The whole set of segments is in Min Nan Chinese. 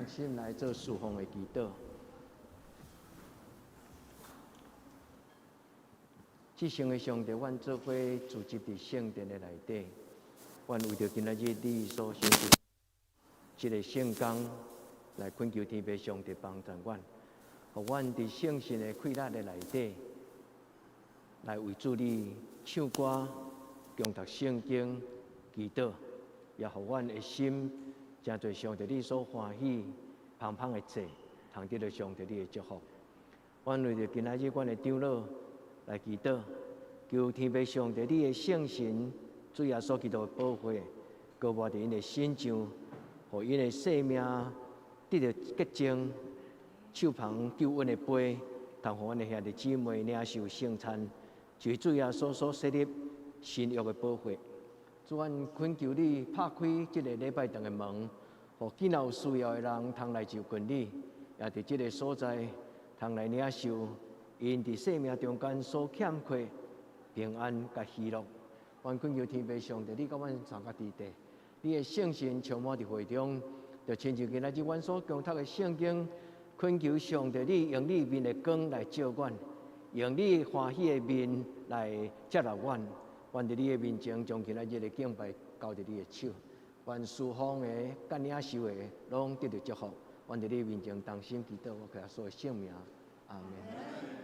同心來做事奉的祈禱。至聖的上帝，阮做伙聚集佇聖殿的內底，阮為著今仔日你所設立這个聖工，來懇求天父上帝幫助阮，予阮佇聖神的氣力的內底，來為主你唱歌、誦讀聖經、祈禱，也予阮的心成做上帝你所歡喜、芳芳的祭，通得著上帝你的祝福。阮為著今仔日阮的長老來祈禱，求天父上帝你的聖神主耶穌基督的寶血，膏抹佇𪜶的身上，予𪜶的生命得著潔淨，手捧救恩的杯，通予阮的兄弟姊妹領受聖餐，就是主耶穌所設立新約的寶血。主，阮懇求你拍開這个禮拜堂的門，予囝若有需要的人通來就近你，也佇這个所在通來領受𪜶佇生命中間所欠缺平安佮喜樂。阮懇求天父上帝，你佮阮三個佇地，你的聖神充滿佇會中，就親像今仔日阮所誦讀的聖經，懇求上帝，你用你面的光來照阮，用你歡喜的面來接納阮。阮佇你的面前，將今仔日的敬拜交佇你的手，願事奉的、佮領受的，攏得著祝福。阮佇你的面前同心祈禱，我靠耶穌的聖名，阿們。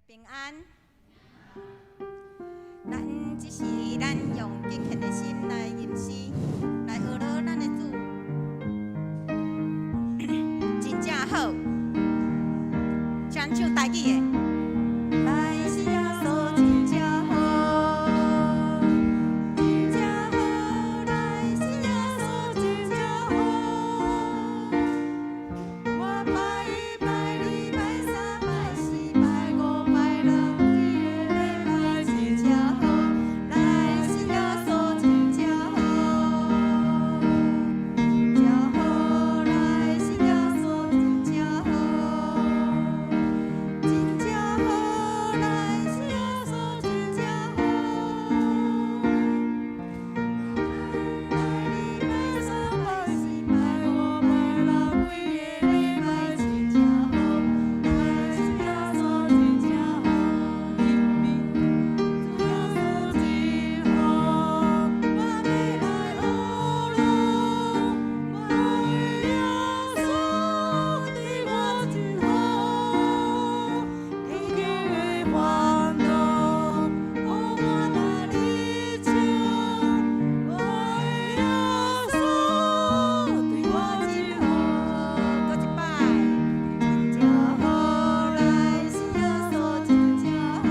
平安。咱這時咱用敬虔的心來吟詩，來學落咱的主，真正好。請唱台語的。來是耶穌真正好，真正好，來是耶穌真正好。我拜一拜二拜三拜四拜五拜六，規个禮拜真正好，來是耶穌真正好，真好，來是耶穌真正好，真正好，來是耶穌真正好。拜二拜三拜四拜五拜六，規个禮拜真正好，來是耶穌真正好，主耶穌真好，我欲來學囉，我的耶穌對我真好，天頂的煩惱，予我來理清，我的耶穌對我真好，閣一擺，真正好，來是耶穌真正好，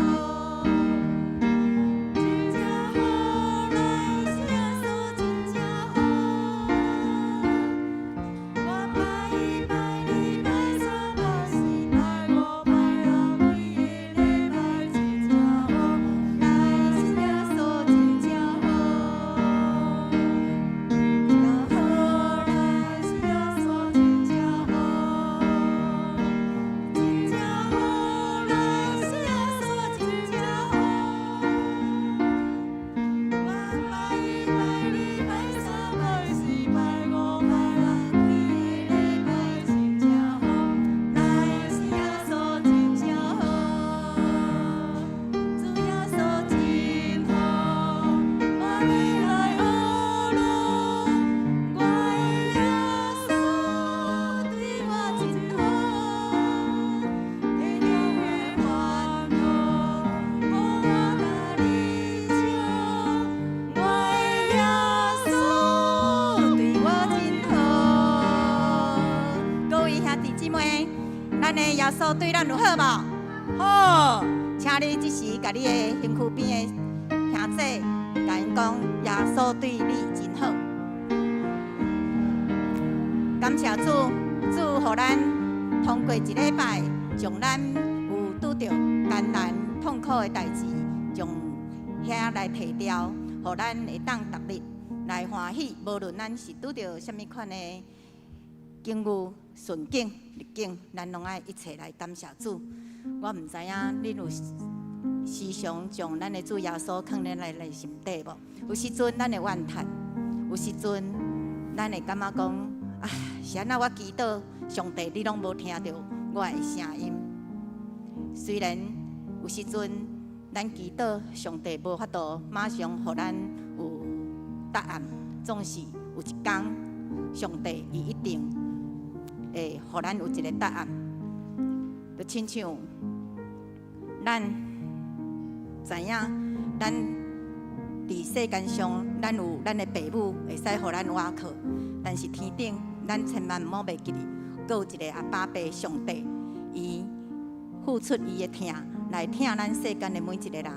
真正好，來是耶穌真正好。我拜一拜二拜三拜四拜五拜六，規个禮拜真正好，來是耶穌真正好，真好，來是耶穌真正好，真正好，來是耶穌真正好。我拜一拜二拜三拜四拜五拜六，規個禮拜真正好，來是耶穌真正好，主耶穌真好，我欲來學囉，我的耶穌對我真好，天頂的煩惱，予我來理清，我的耶穌對我真好。各位兄弟姊妹，咱的耶穌對咱有好無？好，請你這時共你的身軀邊的兄弟，共𪜶講，耶穌對你真好。感謝主，主予咱通過一禮拜，將咱有拄著艱難痛苦的代誌，將遐來提掉，予咱會當逐日來歡喜。無論咱是拄著啥物款的境遇、順境、逆境，咱攏愛一切來感謝主。我毋知影恁有時常將咱的主耶穌囥佇咱的心底無？有時陣咱會怨嘆，有時陣咱會感覺講，啊，是按怎我祈禱，上帝你攏無聽著我的聲音。雖然有時陣咱祈禱，上帝無法度馬上予咱有答案，總是有一工，上帝伊一定會予咱有一個答案。就親像咱知影，咱佇世間上，咱有咱的爸母會使予咱倚靠，但是天頂，咱千萬毋好袂記得，閣有一個阿爸父上帝，伊付出伊的疼來疼咱世間的每一個人。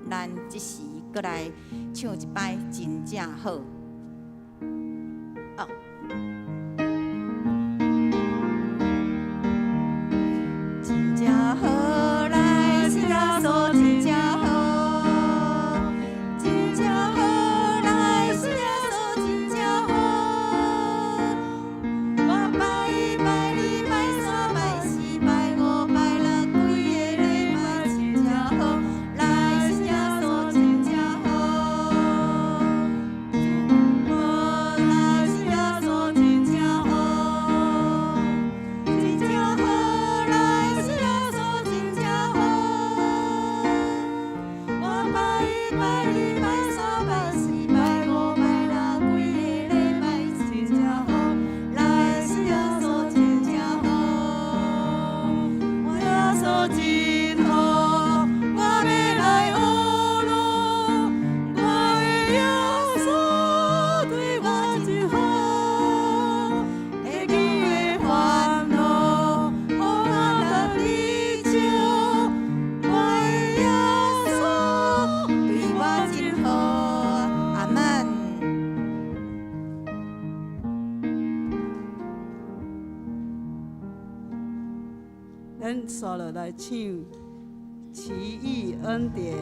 咱這時閣來唱一擺，真正好。哦。真正好，來是耶穌真正好，真正好，來是耶穌真正好。我拜一拜二拜三拜四拜五拜六，規個禮拜真正好，來是耶穌真正好。續落來唱《奇異恩典》。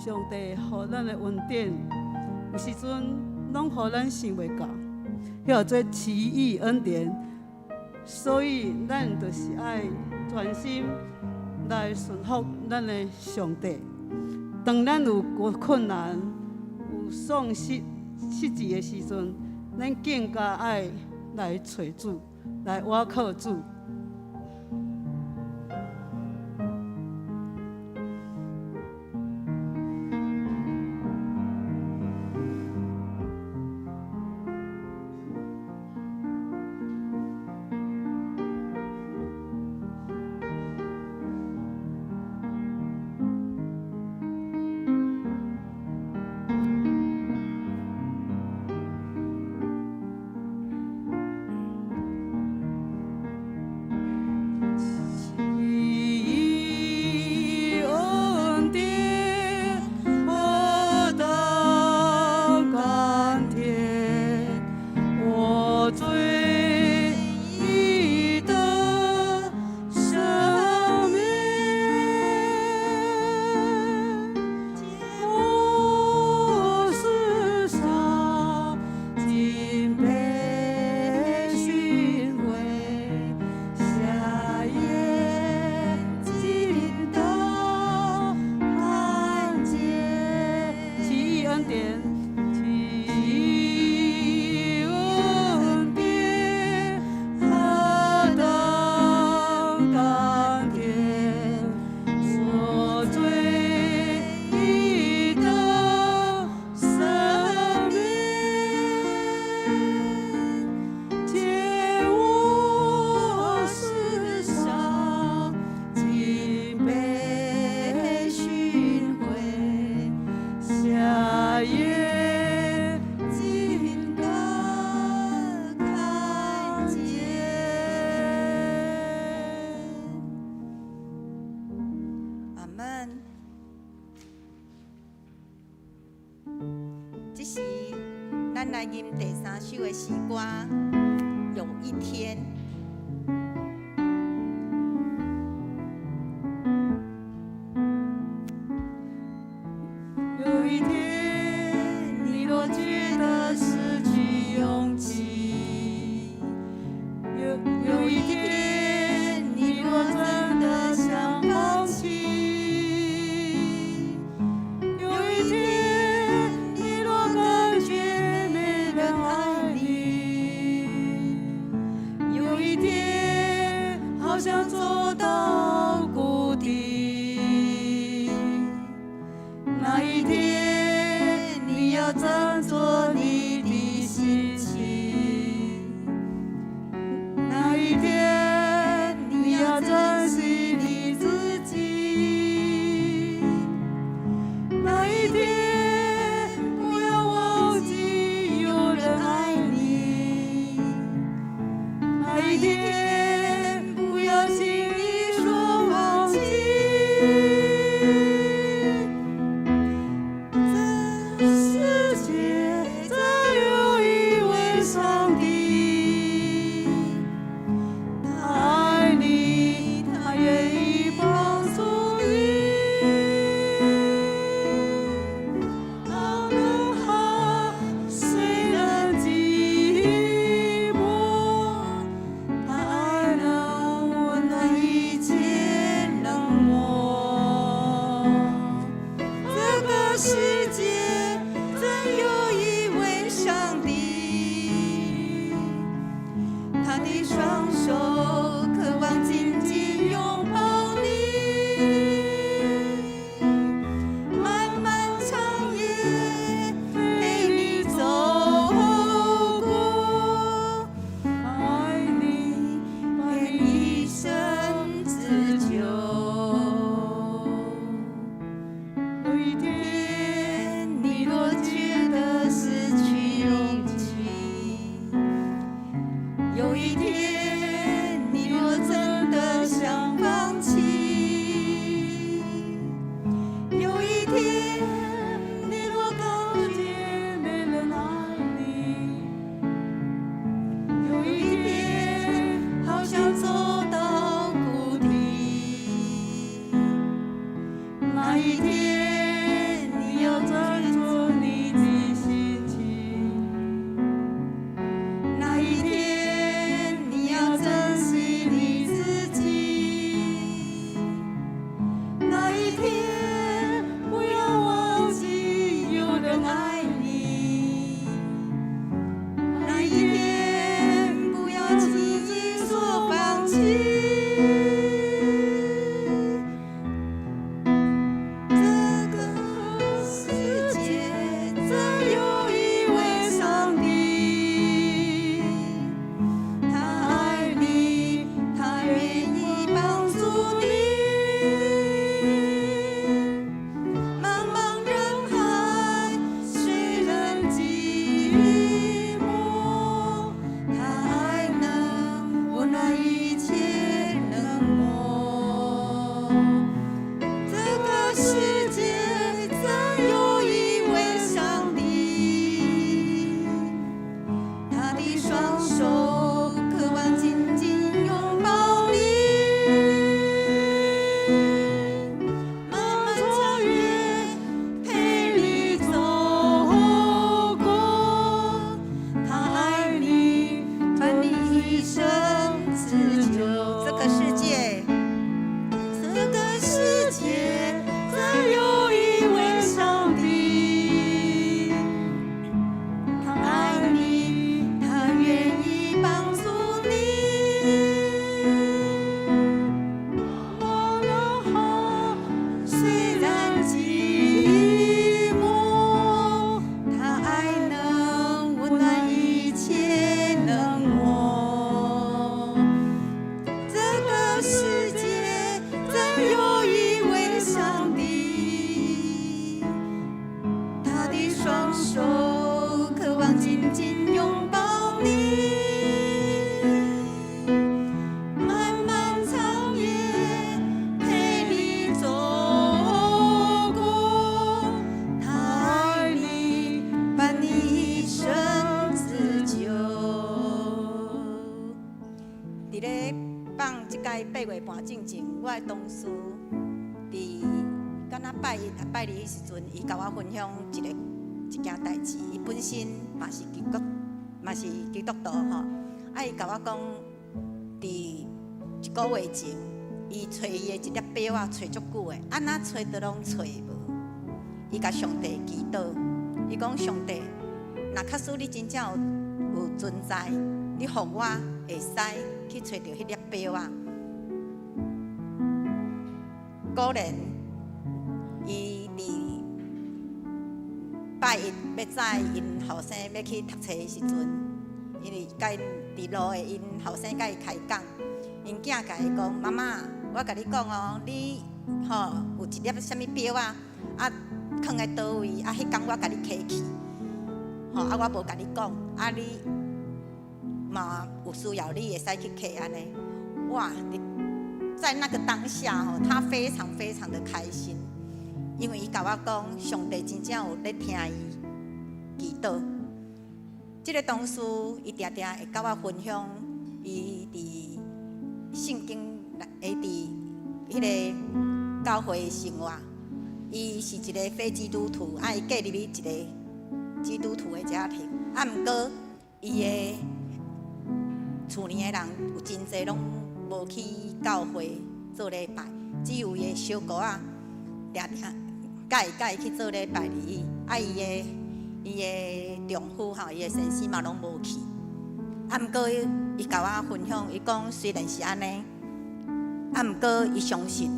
上帝予咱的恩典，有時陣攏予咱想袂到，彼叫做奇異恩典。所以咱就是愛專心來順服咱的上帝。當咱有困難、有喪失失志的時陣，咱更加愛來揣主，來倚靠主。咱來吟第三首的詩歌《有一天》。有一天，你若覺得失去勇氣；有一天，你若真的想放棄；有一天，你若感覺沒人愛你；有一天，好像走到谷底。那一天，你要振作你的心情；那一天，你要珍惜你自己；那一天，不要忘記有人愛你；那一天，不要輕易說放棄。這世界真有一位上帝，他愛你，他願意幫助你。他能好，雖然寂寞，他愛能溫暖一切冷漠。這個世界真有一位上帝，他的雙手渴望緊緊擁抱你，漫漫長夜陪你走過，愛你陪你一生之久。有一天，你若覺得失去勇氣；有一天，你若真的想放棄；有一天，你若感覺沒人愛你；有一天，好像走到谷底。那一天，你要振作你的心情；那一天，你咧放這擺八月半進前，我的同事佇敢若拜一、拜二彼時陣，伊共我分享一個一件代誌。伊本身嘛是基督，嘛是基督徒吼。啊，伊共我講，佇一個月前，伊揣伊的一粒錶仔，揣足久的，按怎揣都攏揣無。伊共上帝祈禱，伊講上帝，若確實你真正有存在，你予我會使去揣著彼粒錶仔。果然，伊佇拜一欲載𪜶後生欲去讀冊的時陣，因為共𪜶佇路的𪜶後生共伊開講，𪜶囝共伊講：媽媽，我共你講哦，你吼有一粒啥物錶仔，啊，囥佇佗位，啊，彼工我共你提去，吼，啊，我無共你講，啊，你嘛有需要，你會使去提按呢。哇！在那個當下吼，他非常非常的開心，因為伊共我講，上帝真正有咧聽伊祈禱。這個同事伊定定會共我分享，伊佇聖經內，佇彼个教會的生活。伊是一个非基督徒，啊，伊嫁入去一个基督徒的家庭，啊，毋過伊的厝裡的人有真濟攏無去教會做禮拜，只有伊的小姑仔定定佮伊佮伊去做禮拜而已。啊，伊的丈夫吼，伊的先生嘛攏無去。啊，毋過伊共我分享，伊講雖然是按呢，啊，毋過伊相信，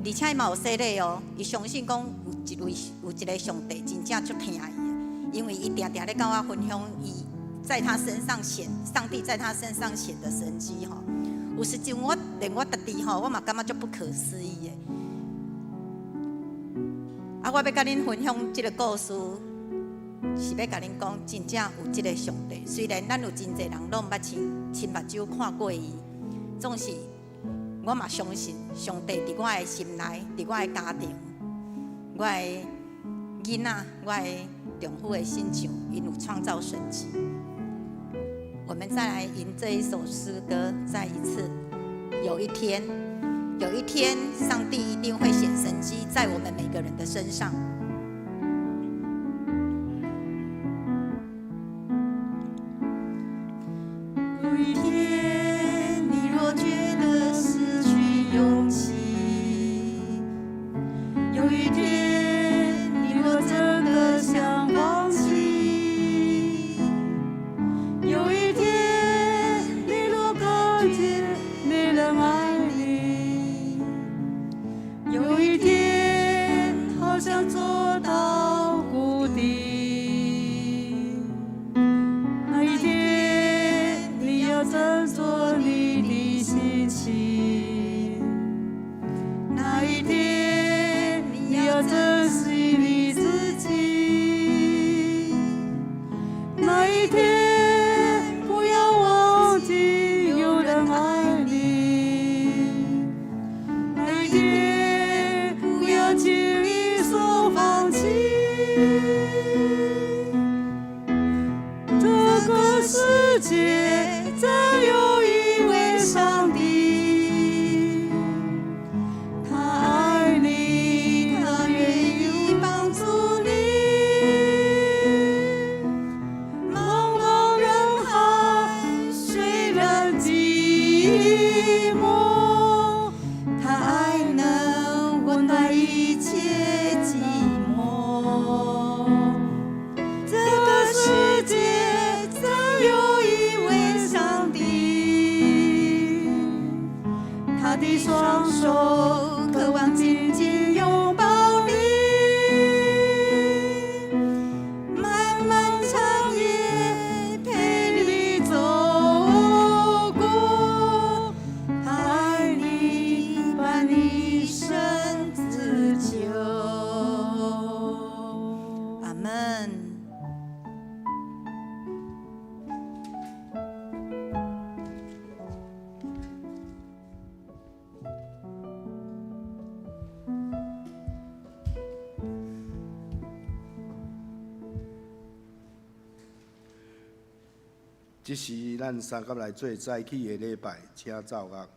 而且伊嘛有洗禮哦。伊相信講有一位有一个上帝真正足疼伊的，因為伊定定咧共我分享，伊在他身上顯上帝在他身上顯的神蹟吼。有時陣我連我家己吼，我嘛感覺足不可思議的。啊，我欲共恁分享這个故事，是欲共恁講，真正有這个上帝。雖然咱有真濟人攏毋捌親親目睭看過伊，總是我嘛相信上帝佇我的心內，佇我的家庭，我的囡仔，我的丈夫的身上，𪜶有創造神蹟。我們再來吟這一首詩歌，再一次，有一天，有一天，上帝一定會顯神蹟在我們每個人的身上。有一天，你若覺得失去勇氣；有一天，你若真的想放棄；有一天，你若感覺沒人愛你；有一天，好想走到谷底，那一天，你要振作你的心情；那一天，你要珍惜你自己；那一天，不要忘記有人愛你；那一天，不要輕易說放棄。這個世界真有一位上帝，他愛你，他願意幫助你。茫茫人海，雖然寂寞，他愛能溫暖一切寂寞。這個世界真有一位上帝，他的雙手渴望緊緊擁抱你，漫漫長夜陪你走過，他愛你伴你一生自救。阿門。這時咱三甲來做早起的禮拜，請奏樂。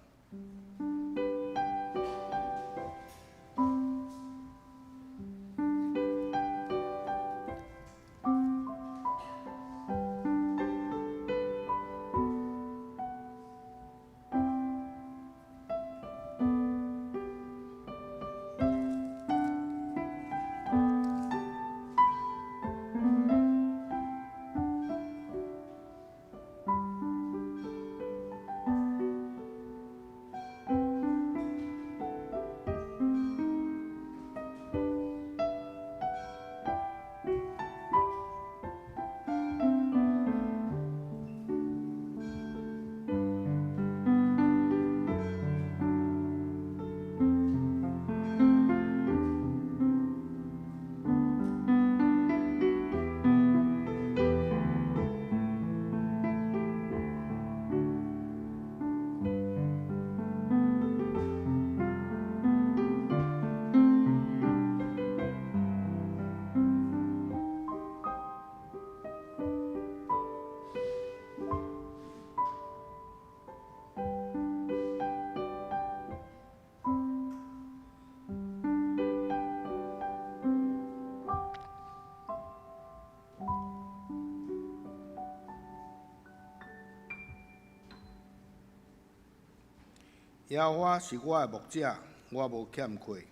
耶和華是我的牧者，我無欠缺。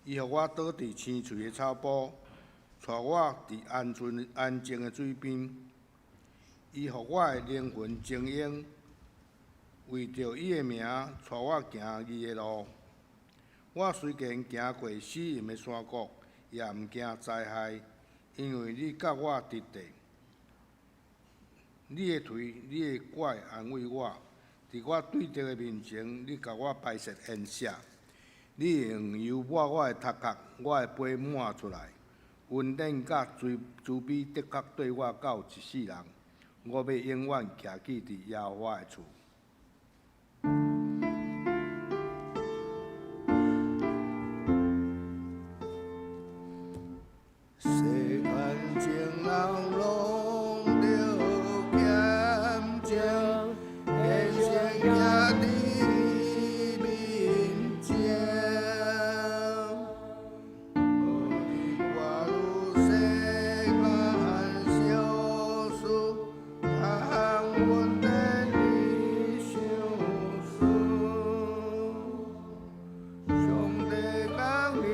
伊予我倒佇青翠的草埔，帶我佇安順安靜的水邊。伊予我的靈魂晶瑩，為著伊的名，帶我行義的路。我雖然行過死蔭的山谷，也毋驚災害，因為你佮我佇咧。你的槌，你的拐安慰我。佇我對敵的面前，你共我擺設筵席。你用油抹我的頭殼，我的杯滿出來。恩典佮慈悲的確綴我到一世人。我欲永遠徛起佇耶和華的厝。世間情人攏著欠情，人生徛佇面前。無你我愈世間相思，通恩典你相思。上帝降臨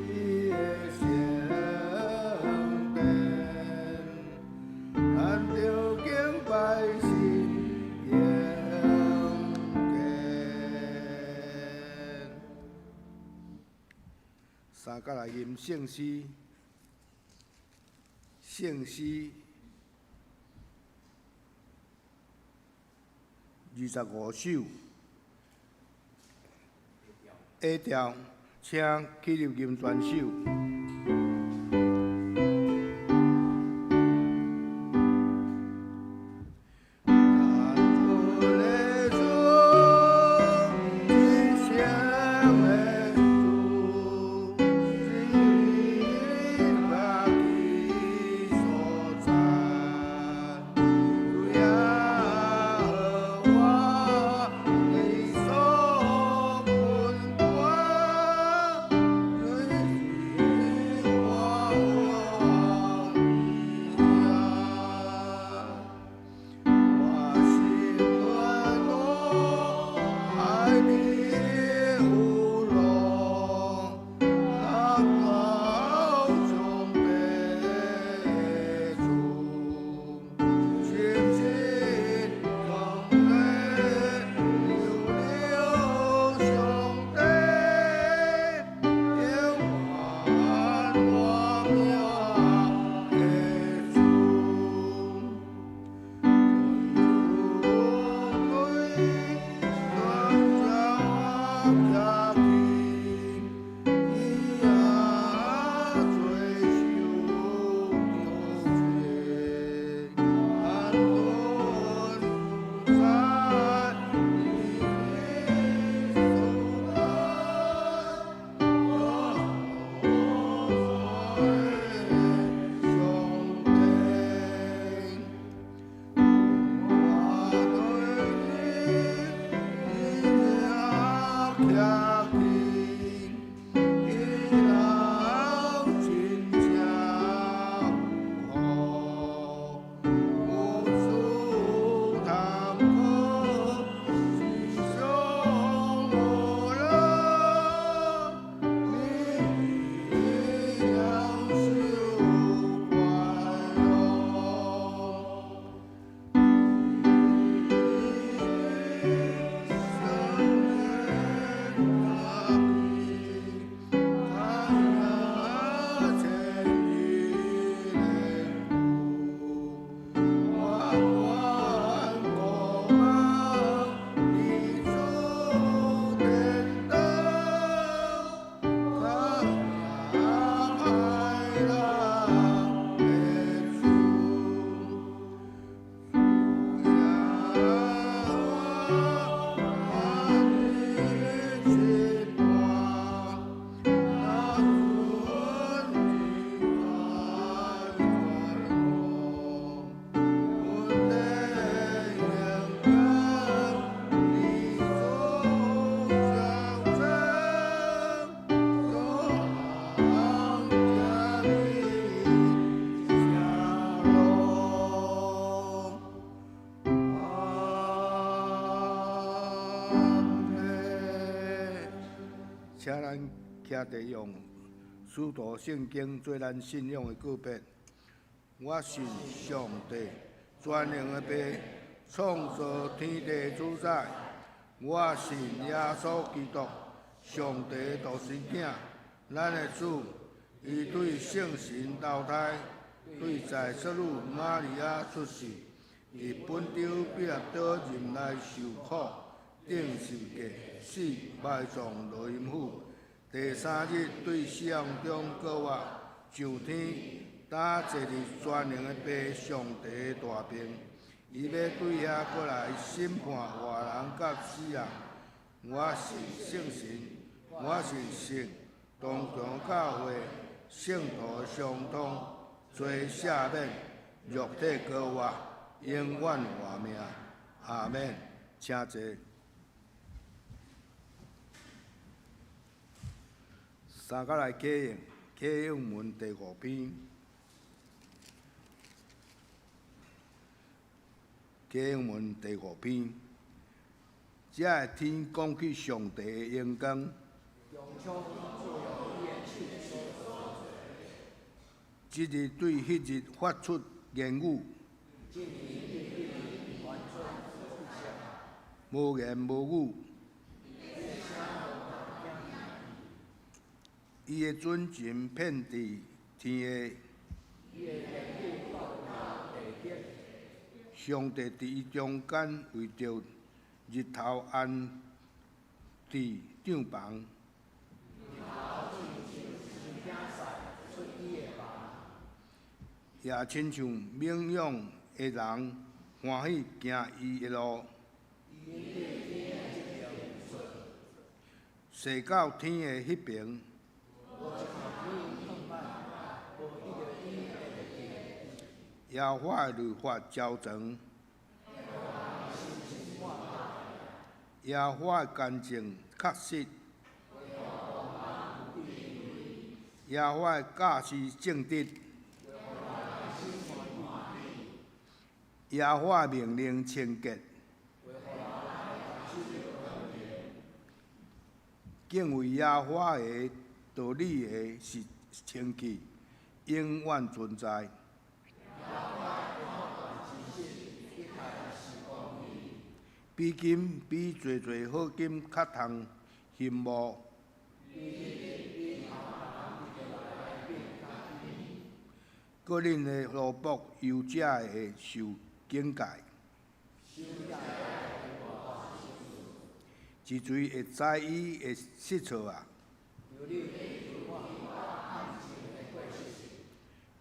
伊的聖殿，咱著敬拜神敬虔。三角來吟聖詩，聖詩25首，下調，請起立吟全首。但阮的主，一生的主，是家己所在。主耶和華，你所本我，你是請咱徛佇用使徒聖經做咱信仰的告別。我信上帝，全能的父，創造天地主宰。我信耶穌基督，上帝的獨生囝，咱的主。伊對聖神投胎，對在聖女瑪利亞出世，佇本丟彼拉多任內受苦，釘十架，死，埋葬落陰府。第三日對死人中復活，上天，擔坐佇全能的父上帝的大爿。伊欲對遐閣來審判活人佮死人。我信聖神，我信聖同常教會聖徒相通，罪赦免，肉體復活，永遠活命。阿門。請坐。三角來啟應，啟應文第五篇。啟應文第五篇，這个天講起上帝的榮光。這日對彼日發出言語，無言無語。伊的準繩遍佇天下，上帝佇伊中間為著日頭安置帳棚。也親像猛勇的人歡喜行伊的路，踅到天的彼爿，耶和華的律法昭傳，耶和華的干淨確實，耶和華的教示正直。耶和華命令清潔，敬畏耶和華的道理的是清氣，永遠存在。比金比濟濟好金較通欣慕。閣恁的奴僕猶才會受警戒，一錘會知伊的失錯啊！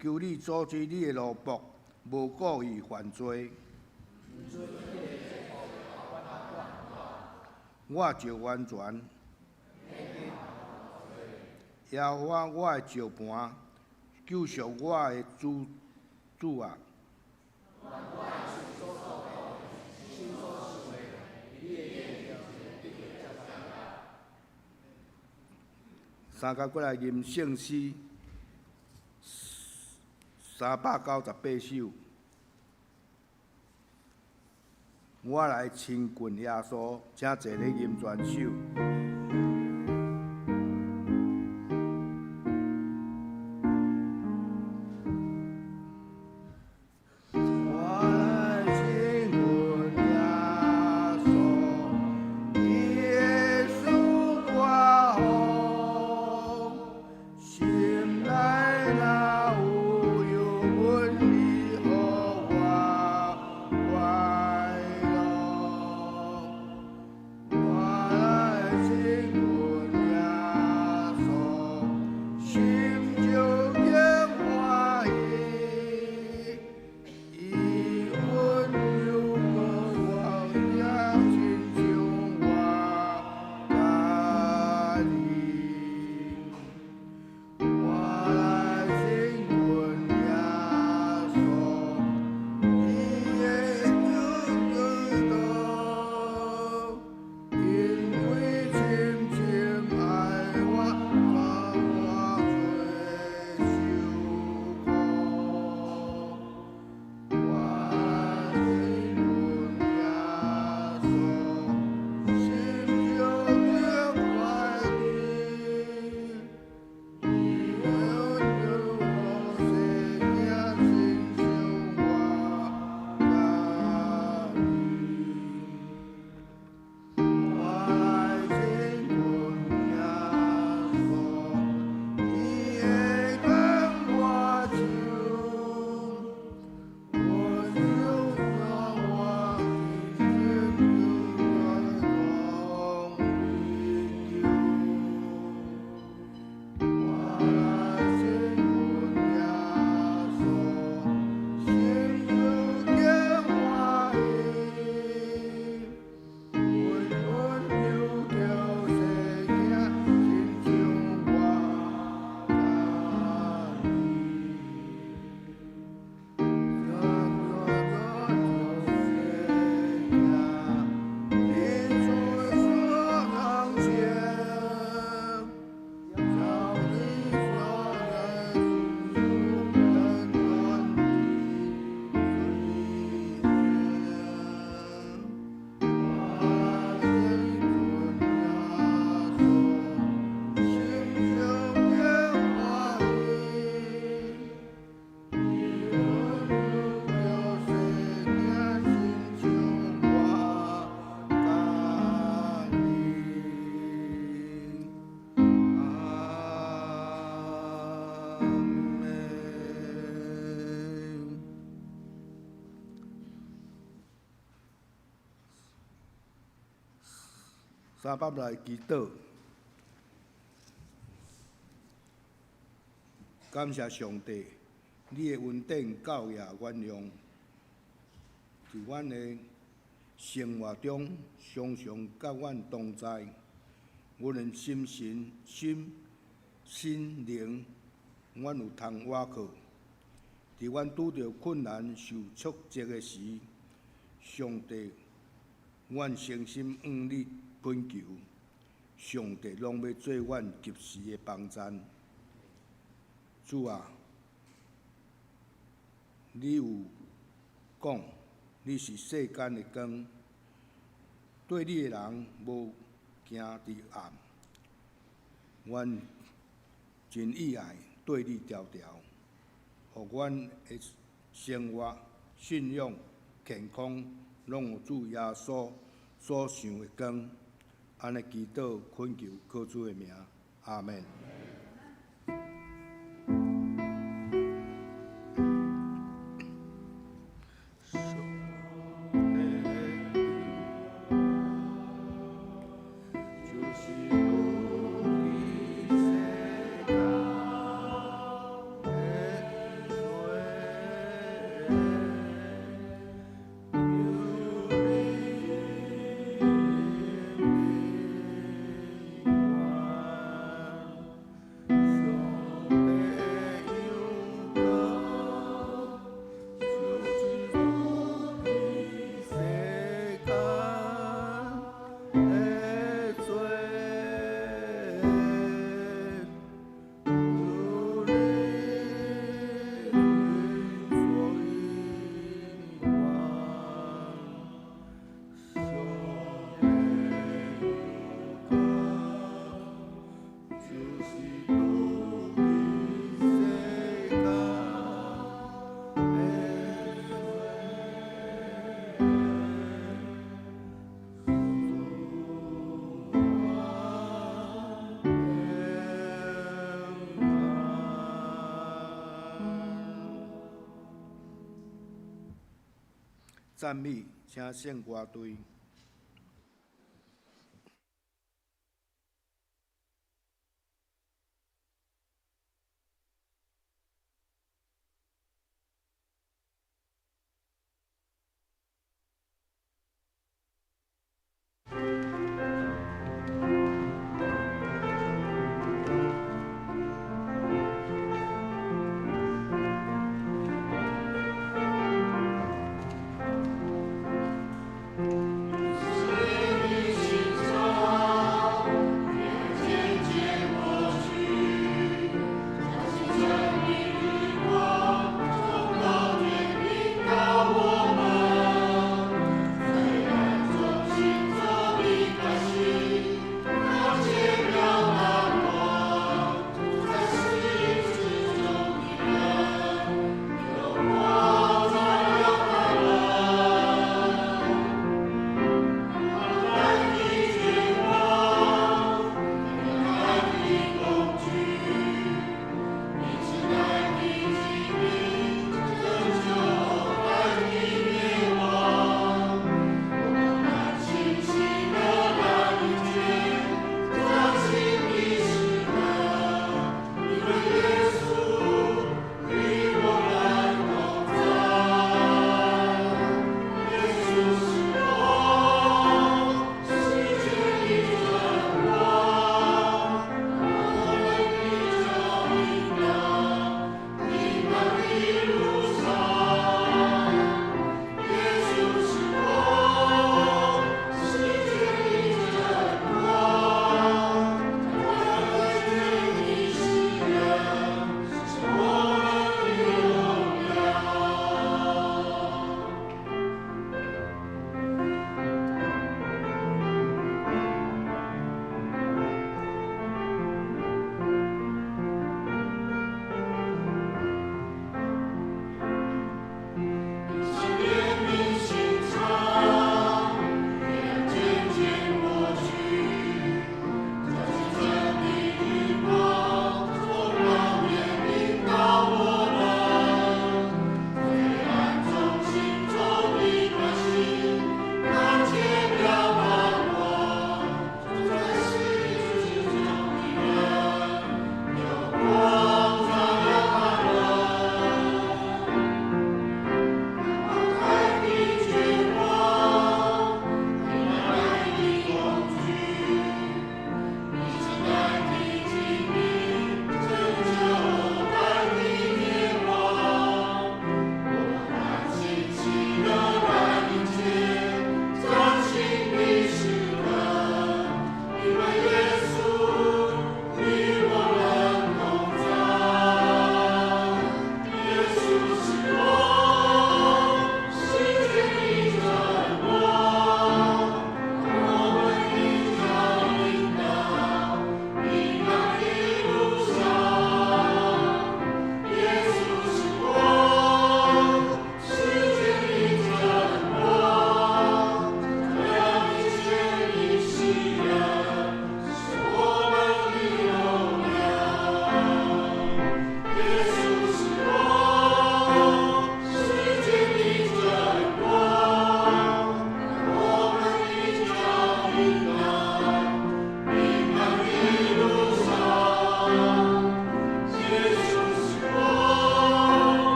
求你阻止你的奴僕，無故意犯罪。我就完全。耶和華我的石磐，救贖我的主主啊！三角閣來吟聖詩398首，我來親近耶穌，請坐咧吟全首。我來親三百來祈禱，感謝上帝，你的恩典教也原諒，佇阮的生活中常常佮阮同在，阮的心神心心靈，阮有通倚靠。佇阮拄著困難、受挫折的時，上帝，阮誠心向你懇求，上帝攏欲做阮及時的幫贊。主啊，你有講，你是世間的光，綴你的人無行佇暗。阮真意愛綴你牢牢，予阮的生活、信仰、健康，攏有主耶穌所想的光。按呢祈禱懇求，靠主的名，阿們。讚美，請聖歌隊。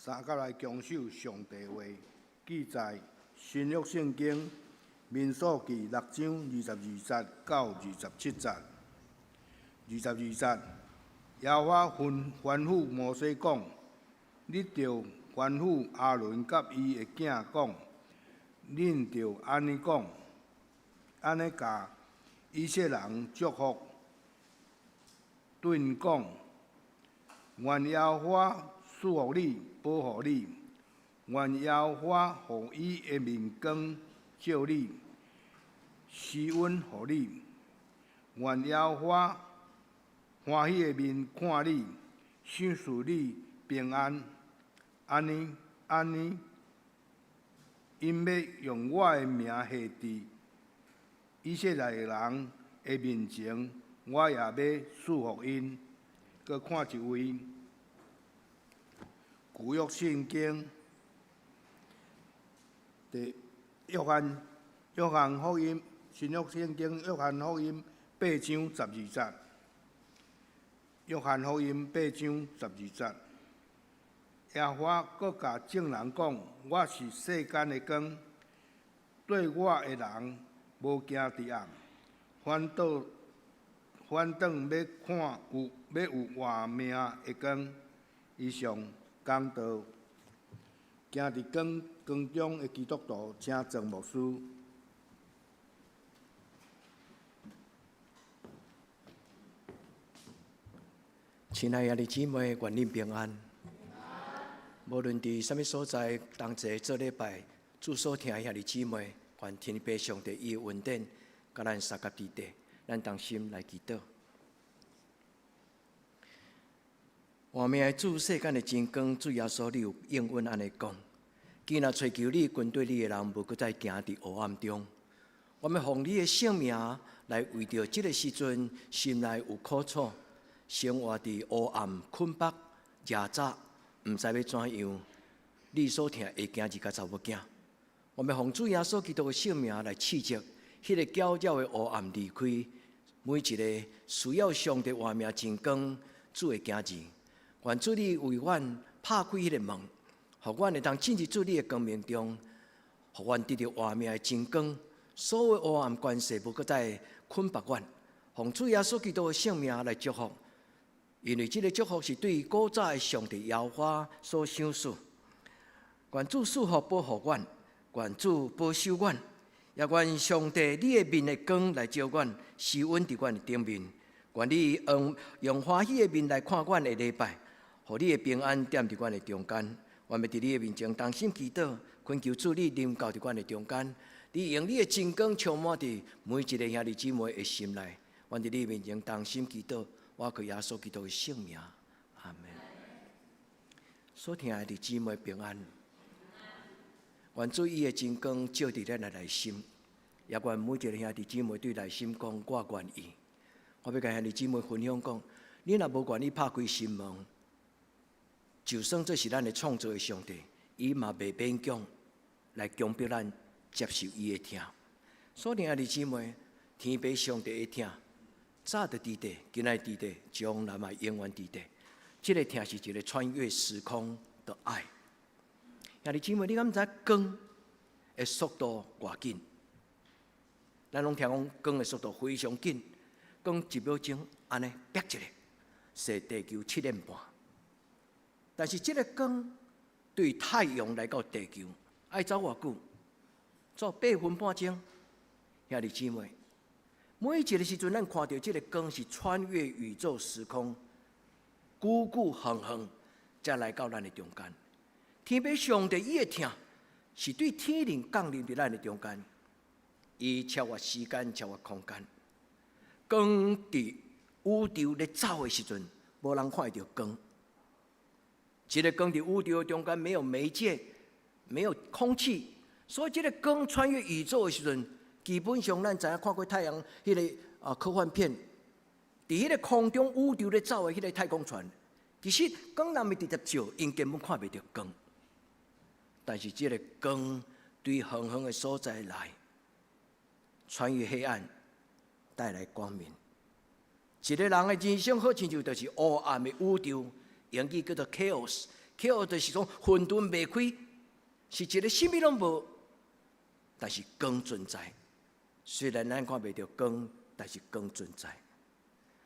三甲來強守上帝話，記載新約聖經民數記六章二十二節到二十七節。二十二節，耶和華吩咐摩西講：你著吩咐亞倫佮伊的囝講，恁著按呢講，按呢共以色列人祝福，對𪜶講：願耶和華賜福你，保護你；願耶和華予伊的面光照你，施恩予你；願耶和華歡喜的面看你，賞賜你平安。按呢按呢，𪜶欲用我的名下佇以色列人的面前，我也欲賜福𪜶。閣看一位舊約聖經第約翰約翰福音新約聖經約翰福音八章十二節。約翰福音八章十二節，耶和華閣共眾人講：我是世間的光，綴我的人無行佇暗，反倒欲看有欲有活命的光。以上講道，行佇光光中的基督徒，請莊牧師。親愛的兄弟姊妹，願恁平安。無論佇啥物所在，同齊做禮拜，主所疼的兄弟姊妹，願天父上帝伊的恩典，佮咱相佮佇底，咱同心來祈禱。活命的主，世間的真光，主耶穌，你有應允按呢講，今若揣求你跟綴你的人，無閣再行佇黑暗中。我們奉你的聖名來為著這个時陣，心內有苦楚，生活佇黑暗困縛、掙扎，毋知欲怎樣。你所疼的囝兒佮查某囝，我們奉主耶穌基督的聖名來斥責彼个攪擾的黑暗離開每一个需要上帝活命真光主的囝兒。願主你為阮拍開彼个門，予阮會當進入主你的光明中，予阮得著活命的真光。所有黑暗權勢無閣再捆縛阮，奉主耶穌基督的聖名來祝福，因為這个祝福是對古早的上帝耶和華所賞賜。願主賜福保護阮，願主保守阮，也願上帝你的面的光來照阮，施恩佇阮的頂面。願你用歡喜的面來看阮的禮拜，予你的平安踮佇阮的中間。願欲佇你的面前同心祈禱，懇求主你臨到佇阮的中間。你用你的真光充滿佇每一个兄弟姊妹的心內。願佇你面前同心祈禱，我靠耶穌基督的聖名，阿們。所疼的弟姊妹平安。願主伊的真光照佇咱的內心，也願每一个兄弟姊妹對內心講：我願意。我欲共兄弟姊妹分享講，你若無願意拍開心門，就算這是咱的創造的上帝，伊嘛袂勉強來強迫咱接受伊的疼。所以，兄弟姊妹，天父上帝的疼，早就佇底，今仔佇底，將來嘛永遠佇底。這个疼是一个穿越時空的愛。兄弟姊妹，你敢知光的速度偌緊？咱攏聽講光的速度非常緊，光一秒鐘按呢煏一下，踅地球七點半。但是這个光對太陽來到地球，愛走偌久？走八分半鐘。兄弟姊妹，每一个時陣，咱看著這个光是穿越宇宙時空，久久遠遠，才來到咱的中間。天父上帝伊的疼，是對天靈降臨佇咱的中間，伊超越時間，超越空間。光佇宇宙咧走的時陣，無人看會著光。這个光佇宇宙的中間沒有媒介，沒有空氣，所以這个光穿越宇宙的時陣，基本上咱知影看過太陽彼个科幻片，佇彼个空中宇宙咧走的彼个太空船，其實光若毋直接照，𪜶根本看袂著光。但是這个光對遠遠的所在來，穿越黑暗，帶來光明。一个人的人生好親像就是黑暗的宇宙，英語叫做 chaos， chaos 就是講混沌未開，是一个啥物攏無，但是光存在。雖然咱看袂著光，但是光存在。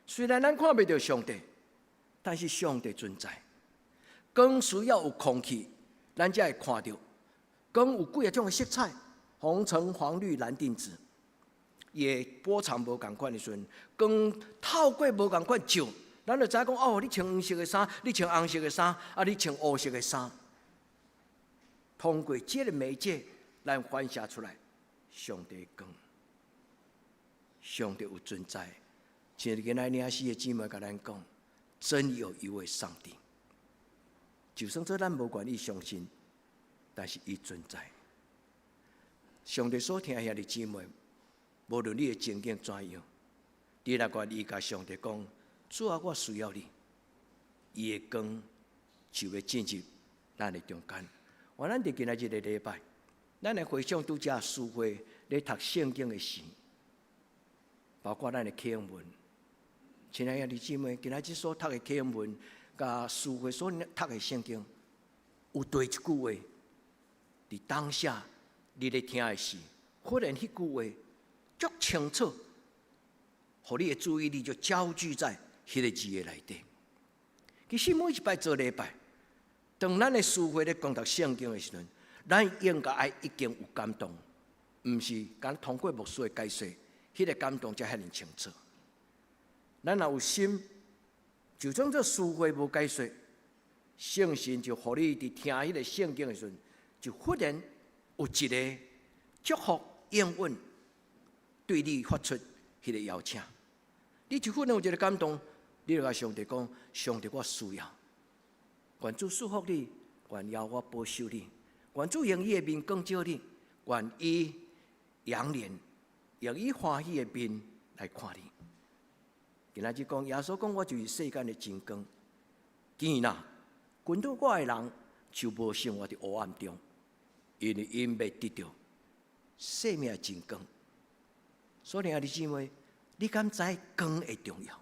雖然咱看袂著上帝，但是上帝存在。光需要有空氣，咱才會看著。光有幾仔種的色彩，紅橙黃綠藍靛紫。伊的波長無仝款的時陣，光透過無仝款照，咱就知影講哦，你穿黃色的衫，你穿紅色的衫，啊，你穿烏色的衫。通過這个媒介，咱反射出來上帝光，上帝有存在。像今仔領詩的姊妹共咱講，真有一位上帝。就算做咱無願意相信，但是伊存在。上帝所疼兄弟姊妹，無論你的情景怎樣，你若願意共上帝講，主啊，我需要你，伊的光就會進入咱的中間。願咱佇今仔日个禮拜，咱來回想拄才司會咧讀聖經的時，包括咱的課文。親愛的兄弟姊妹，今仔日所讀的課文，佮司會所讀的聖經，有佗一句話，佇當下你咧聽的時，忽然彼句話足清楚，予你的注意力就焦聚在彼个字的內底。其實每一擺做禮拜，當咱的司會咧講讀聖經的時陣，咱應該愛已經有感動，毋是干通過牧師的解說，彼个感動才遐爾清楚。咱若有心，就算做司會無解說，聖神就予你佇聽彼个聖經的時陣，就忽然有一个祝福應允對你發出彼个邀請，你就忽然有一个感動，你就共上帝講：上帝，我需要，願主祝福你，願耶和華保守你，願主用伊的面光照你，願伊仰臉，用伊歡喜的面來看你。今仔日講，耶穌講，我就是世間的真光。見啦，跟隨我的人就無生活佇黑暗中，因為𪜶欲得著生命的真光。所以兄弟姊妹，你敢知光的重要？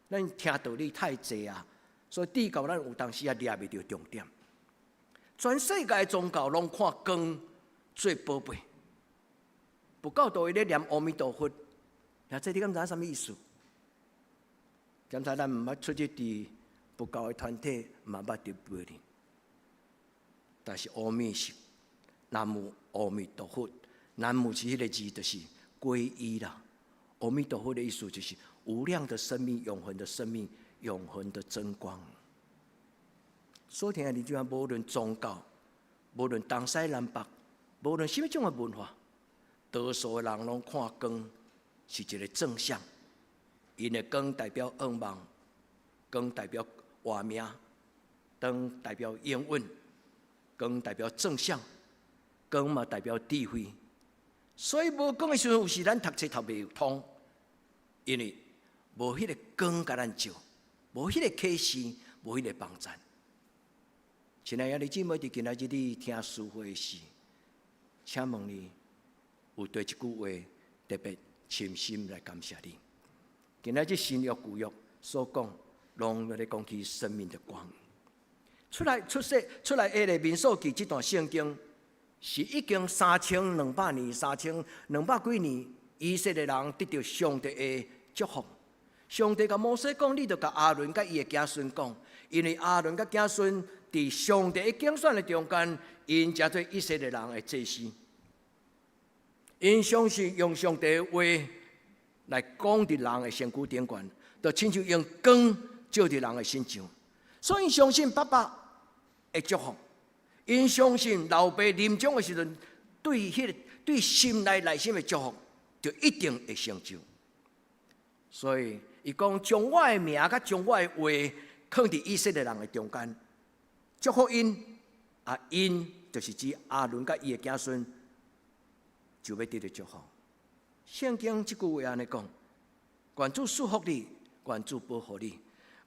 咱聽道理太濟啊，所以致到咱有當時也掠袂著重點。全世界的宗教攏看光做寶貝，佛教徒伊咧念阿彌陀佛，那這你敢知影啥物意思？敢知咱毋捌出入佇佛教的團體，嘛捌佇背哩。但是阿彌是南無阿彌陀佛，南無是彼个字，就是皈依啦。阿彌陀佛的意思就是無量的生命、永恆的生命、永恆的真光。所聽的你就無論宗教，無論東西南北，無論啥物種的文化，多數的人攏看光是一个正向，因為光代表願望，光代表活命，光代表應允，光代表正向，光嘛代表智慧。所以無光的時陣，有時咱讀冊讀袂通，因為無彼个光共咱照，無彼个啟示，無彼个幫贊。親愛的兄弟姊妹，佇今仔日你聽司會時，請問你有佗一句話特別深心來感謝你？今仔日新約舊約所講，攏咧講起生命的光。出來出世出來下的民數記這段聖經，是已經3200年、3200幾年，以色列人得著上帝的祝福。上帝共摩西講，你著共亞倫佮伊的子孫講，因為亞倫佮子孫佇上帝的揀選的中間，𪜶成做以色列人的祭司。𪜶相信用上帝的話來講佇人的身軀頂懸，就親像用光照佇人的身上。所以相信爸爸會祝福，𪜶相信老爸臨終的時陣，對彼个對心內內心的祝福，就一定會成就。所以，伊講將我的名佮將我的話，囥佇以色列人的中間，祝福𪜶，啊，𪜶就是指亞倫佮伊的子孫，就欲得著祝福。聖經這句話按呢講：願主賜福你，願主保護你，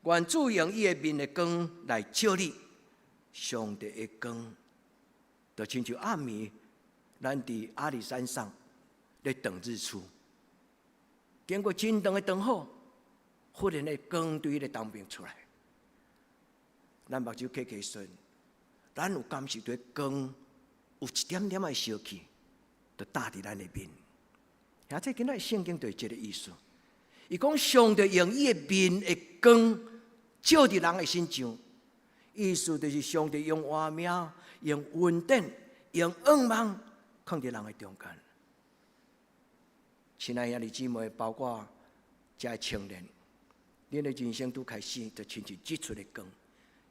願主用伊的面的光來照你。上帝的光，就親像暗暝，咱佇阿里山上咧等日出，經過真長的燈火，忽然的光對彼个東邊出來。咱目睭開開時，咱有感受著光有一點點仔燒去，就打佇咱的面。啊，這今仔聖經就是這个意思。伊講上帝用伊的面的光照佇人的身上，意思就是上帝用活命、用恩典、用仰望，囥佇人的中間。親愛兄弟姊妹，包括遮的青年，恁的人生拄開始就親像日出的光。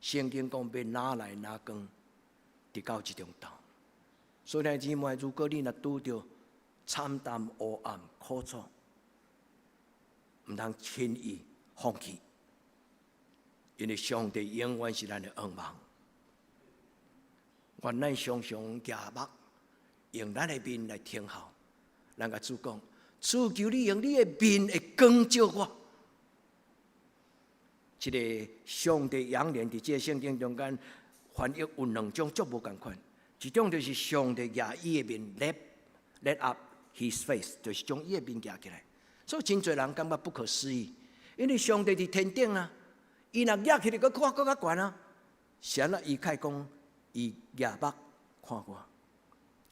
聖經講欲哪來哪光，直到這種晝。所以兄弟姊妹，如果你若拄著慘淡烏暗苦楚，毋通輕易放棄，因為上帝永遠是咱的仰望。願咱常常舉目，用咱的面來聽候，咱共主講：主求你用你的面的光照我。這个上帝仰臉佇這个聖經中間翻譯有兩種足無仝款，一種就是上帝舉伊的面 lift up his face，就是將伊的面舉起來。所以真濟人感覺不可思議，因為上帝佇天頂啊，伊若舉起來，閣看閣較懸啊。是按怎伊開講，伊舉目看我。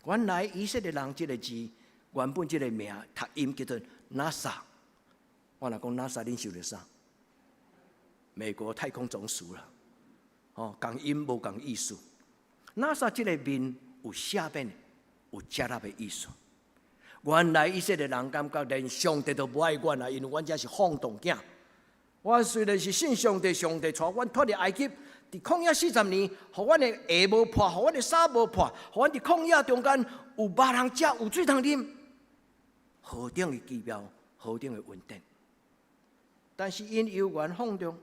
原來以色列人這个字原本這个名讀音叫做 NASA。我若講 NASA，恁想著啥？美國太空總署啦。哦，仝音無仝意思。NASA 這个面有赦免、有接納的意思。原來以色列人感覺連上帝都無愛阮啊，因為阮這是放蕩囝。我雖然是信上帝，上帝帶阮脫離埃及，佇曠野40年，予阮的鞋無破，予阮的衫無破，予阮佇曠野中間有肉通食，有水通啉，何等的奇妙，何等的恩典。但是𪜶猶原放縱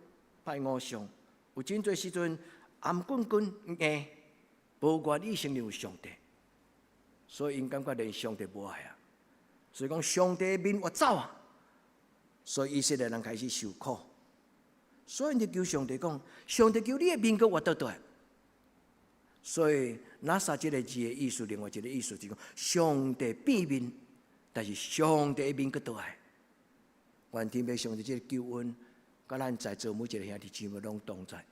拜偶像，有真濟時陣頷頸頸硬，無願意承認有上帝，所以𪜶感覺連上帝無愛啊。所以講上帝的面越走啊，所以以色列人開始受苦。所以𪜶就求上帝講：上帝求你的面閣越倒轉來。所以 NASA 這个字的意思，另外一个意思就是講上帝變面，但是上帝的面閣倒來。願天父上帝這个救恩，佮咱在座每一个兄弟姊妹攏同在，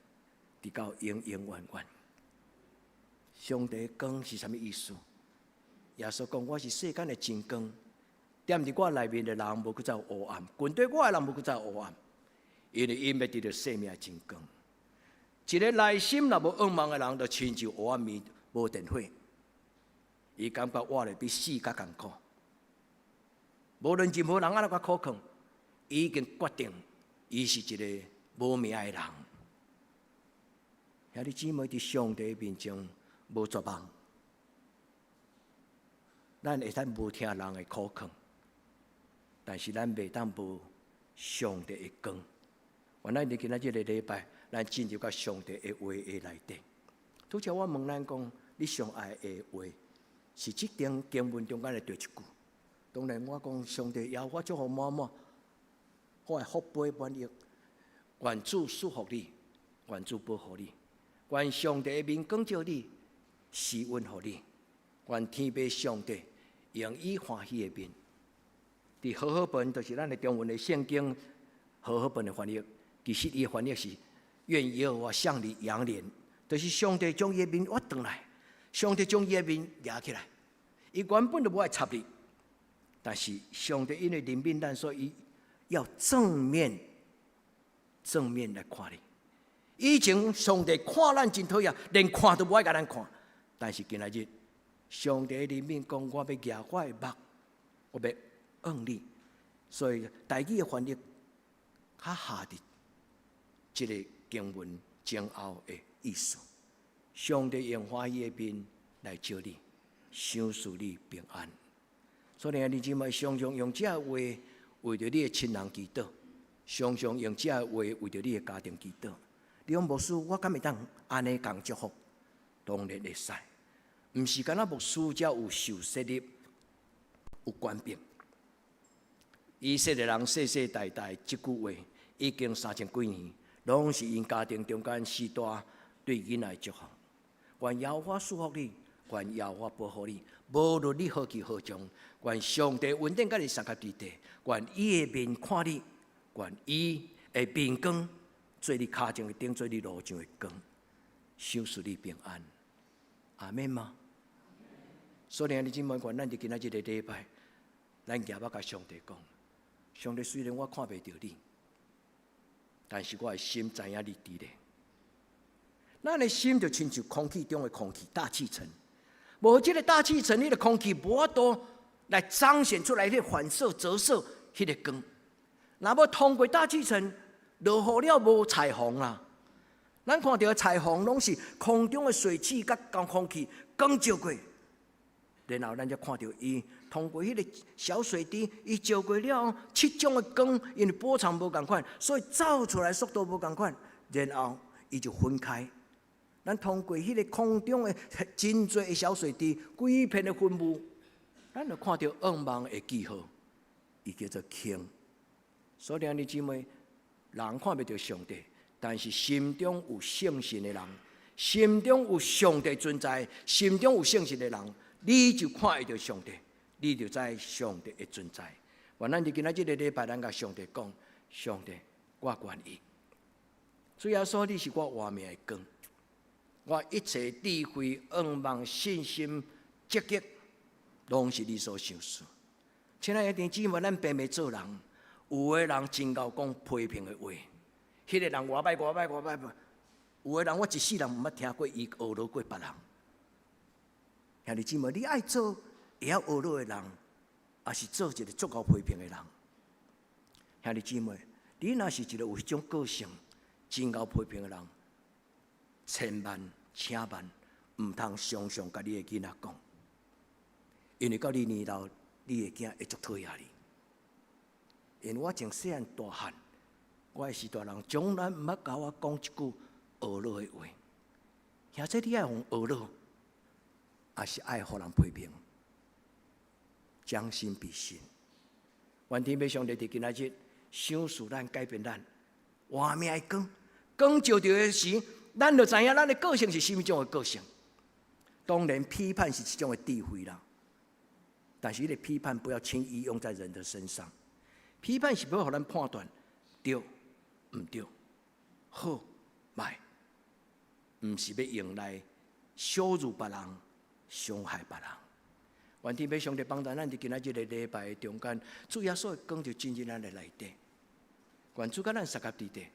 直到永永遠遠。上帝的光是啥物意思？耶穌講：我是世間的真光，踮佇我內面的人無閣再有黑暗，跟隨我的人無閣再有黑暗，因為𪜶欲得著生命的真光。一个內心若無仰望的人，就親像黑暗暝無電火，伊感覺活得比死閣艱苦。無論任何人按怎共苦勸，伊已經決定，伊是一个無名的人。兄弟姊妹佇上帝面前無絕望，咱會使無聽人的苦勸，但是咱袂當無上帝的光。原來佇今仔這个禮拜，咱進入到上帝的話的內底。拄才我問咱講，你上愛的話是這段經文中間的佗一句？當然我講上帝耶和華祝福滿滿，我的福杯滿溢，願主賜福你，願主保護你，願上帝的面光照你，施恩予你，願天父上帝用伊歡喜的面。佇和合本，就是咱的中文的聖經和合本的翻譯，其實伊的翻譯是願耶和華向你仰臉，就是上帝將伊的面越轉來，上帝將伊的面舉起來。伊原本就無愛插你，但是上帝因為憐憫咱，所以要正面正面來看你。以前上帝看咱真討厭，連看都無愛共咱看。但是今仔日，上帝憐憫講，我欲舉我的目，我欲望你。所以台語的翻譯較合佇這个經文前後的意思。上帝用歡喜的面來照你，賞賜你平安。所以你姊妹常常用這个話為著你的親人祈禱，常常用這個話為著你的家庭祈禱。你講牧師，我敢會當按呢共祝福？當然會使，毋是干焦牧師才有受設立、有權柄。以色列人世世代代這句話已經三千幾年，攏是𪜶家庭中間序大對囡仔的祝福。願耶和華賜福你，願耶和華保護你，無論你何去何從，願上帝恩典佮你相佮佇地，願伊的面看你，願伊的面光做你跤前的燈，做你路上的光。賞賜你平安。阿們嗎？所以兄弟姊妹，願咱佇今仔這個禮拜，咱舉目共上帝講：上帝，雖然我看袂著你，但是我的心知影你佇咧。咱的心就親像空氣中的空氣大氣層，無這個大氣層，彼個空氣無法度來彰顯出來彼個反射、折射彼個光。若無通過大氣層，落雨了無彩虹啦。咱看著的彩虹，攏是空中的水汽佮空氣光照過，然後咱才看著伊通過彼個小水滴，伊照過了後，七種的光，因為波長無仝款，所以照出來速度無仝款，然後伊就分開。咱通過彼個空中的真濟的小水滴，規片的雲霧，咱就看著願望的記號，伊叫做光。所以兄弟姊妹，人看袂著上帝，但是心中有聖神的人，心中有上帝存在，心中有聖神的人，你就看會著上帝，你就知上帝的存在。願咱佇今仔這個禮拜，咱共上帝講：上帝，我願意。主耶穌，你是我活命的光，我一切智慧、願望、信心、積極，攏是你所賞賜。親愛的弟兄姊妹，咱平平做人，有的人真𠢕講批評的話，彼個人偌歹偌歹偌歹，有的人我一世人毋捌聽過伊呵咾過別人。兄弟姊妹，你愛做會曉呵咾的人，抑是做一個足𠢕批評的人？兄弟姊妹，你若是一個有彼種個性，真𠢕批評的人，千萬請萬毋通常常共你的囡仔講，因為到你年老，你的囝會足討厭你。因為我從細漢大漢，我的序大人從來毋捌共我講一句呵咾的話。兄弟，你愛予人呵咾，抑是愛予人批評？將心比心，願天父上帝佇今仔日賞賜咱，改變咱，活命的光，光照著的時，咱就知影咱的個性是啥物種的個性。當然，批判是一種的智慧啦，但是彼個批判不要輕易用在人的身上。批判是欲予咱判斷對毋對，好䆀，毋是欲用來羞辱別人、傷害別人。願天父上帝幫助咱佇今仔這個禮拜中間，主耶穌的光就進入咱的內底。願主佮咱相佮佇咧，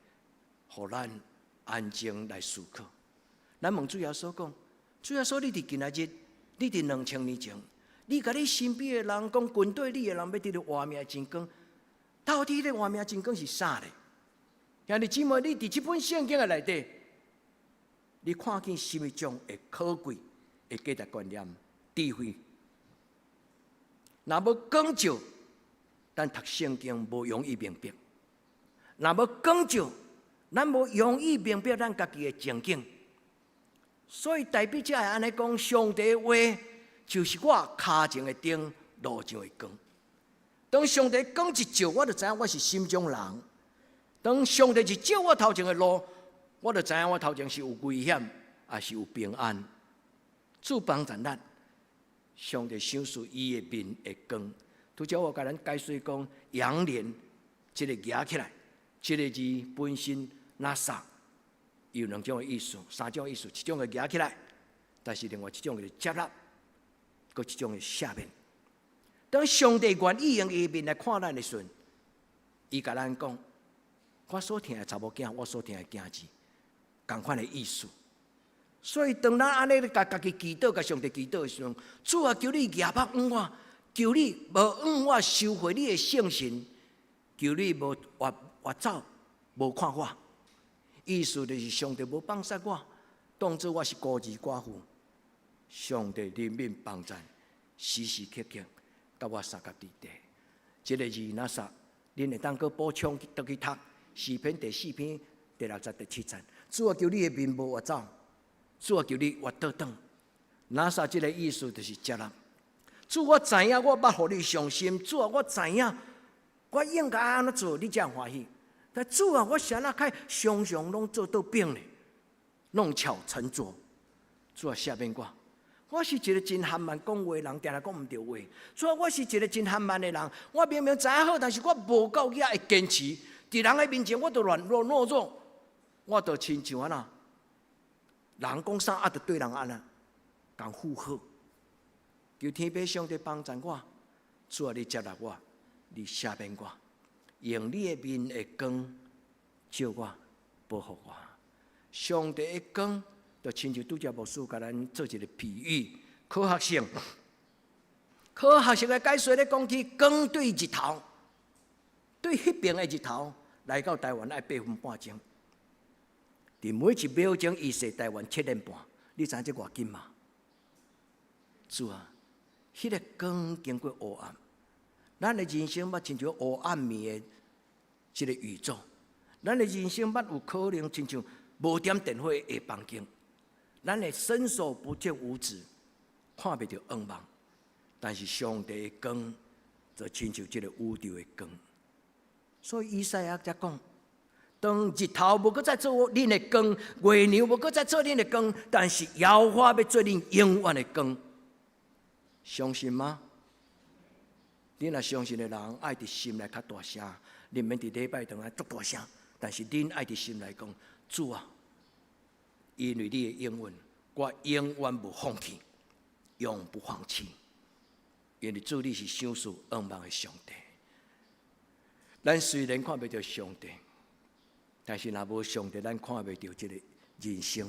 予咱安靜來思考。咱問主耶穌講：主耶穌，你佇今仔日，你佇2000年前，你共你身邊的人講，軍隊裡的人欲得著活命真光，到底彼個活命真光是啥咧？兄弟姊妹，你佇這本聖經的內底，你看見啥物種的可貴的價值觀念、智慧？若無光照，咱讀聖經無容易明白；若無光照，咱無容易明白咱家己的情景。所以大衛才會按呢講：上帝的話就是我跤前的燈，路上的光。當上帝光一照，我就知影我是啥物種人；當上帝一照我頭前的路，我就知影我頭前是有危險，抑是有平安。主幫助咱，上帝賞賜伊的面的光。拄才我共咱解釋講，仰臉這個舉起來，這個字本身拿撒有兩種的意思，三種意思，一種係舉起來，但是另外一種就是接納，閣一種是赦免。當上帝願意用伊的面來看咱的時陣，伊共咱講：我所疼的查某囝，我所疼的囝兒，仝款的意思。所以當咱按呢共家己祈禱、共上帝祈禱的時陣，主啊，求你舉目向我，求你無向我收回你的聖神，求你無越越走無看我。意思就是上帝無放殺我，當作我是孤兒寡婦。上帝憐憫幫贊，時時刻刻佮我相佮佇咧。這個字拿撒，恁會當閣補充轉去讀詩篇第四篇第六節第七節。主啊，求你的面無越走，主啊，求你越倒轉。拿撒這個意思就是接納。主，我知影我捌予你傷心。主啊，我知影我應該按怎做，你才會歡喜。但主啊，我啥若較常常攏做倒反咧，弄巧成拙。主啊，赦免我。我是一個真含慢講話的人，定定講毋對話。主啊，我是一個真含慢的人，我明明知影好，但是我無夠額會堅持。佇人的面前，我就軟弱懦弱，我就親像按怎，人講啥啊，就對人按呢，共附和。求天父上帝幫贊我，主啊，你接納我，你赦免我，用你的面的光照我，保護我。上帝的光，就親像拄才牧師共咱做一個比喻，科學性，科學性的解說咧講起光對日頭，對彼爿的日頭來到台灣愛8分半鐘。佇每一秒鐘，伊射台灣7點半，你知影這偌緊嗎？主啊，彼個光經過黑暗，咱的人生捌親像黑暗暝的這個宇宙，咱的人生捌有可能親像無點電火的房間，咱會伸手不見五指，看袂著向望。但是上帝的光就親像這個宇宙的光，所以以賽亞才講：當日頭無閣再做恁的光，月娘無閣再做恁的光，但是耶和華欲做恁永遠的光。相信嗎？恁若相信的人，愛佇心內較大聲，恁免佇禮拜堂愛足大聲，但是恁愛佇心內講：主啊，因為你的應允，我永遠無放棄，永不放棄。因為主你是賞賜向望的上帝。咱雖然看袂著上帝，但是若無上帝，咱看袂著這個人生；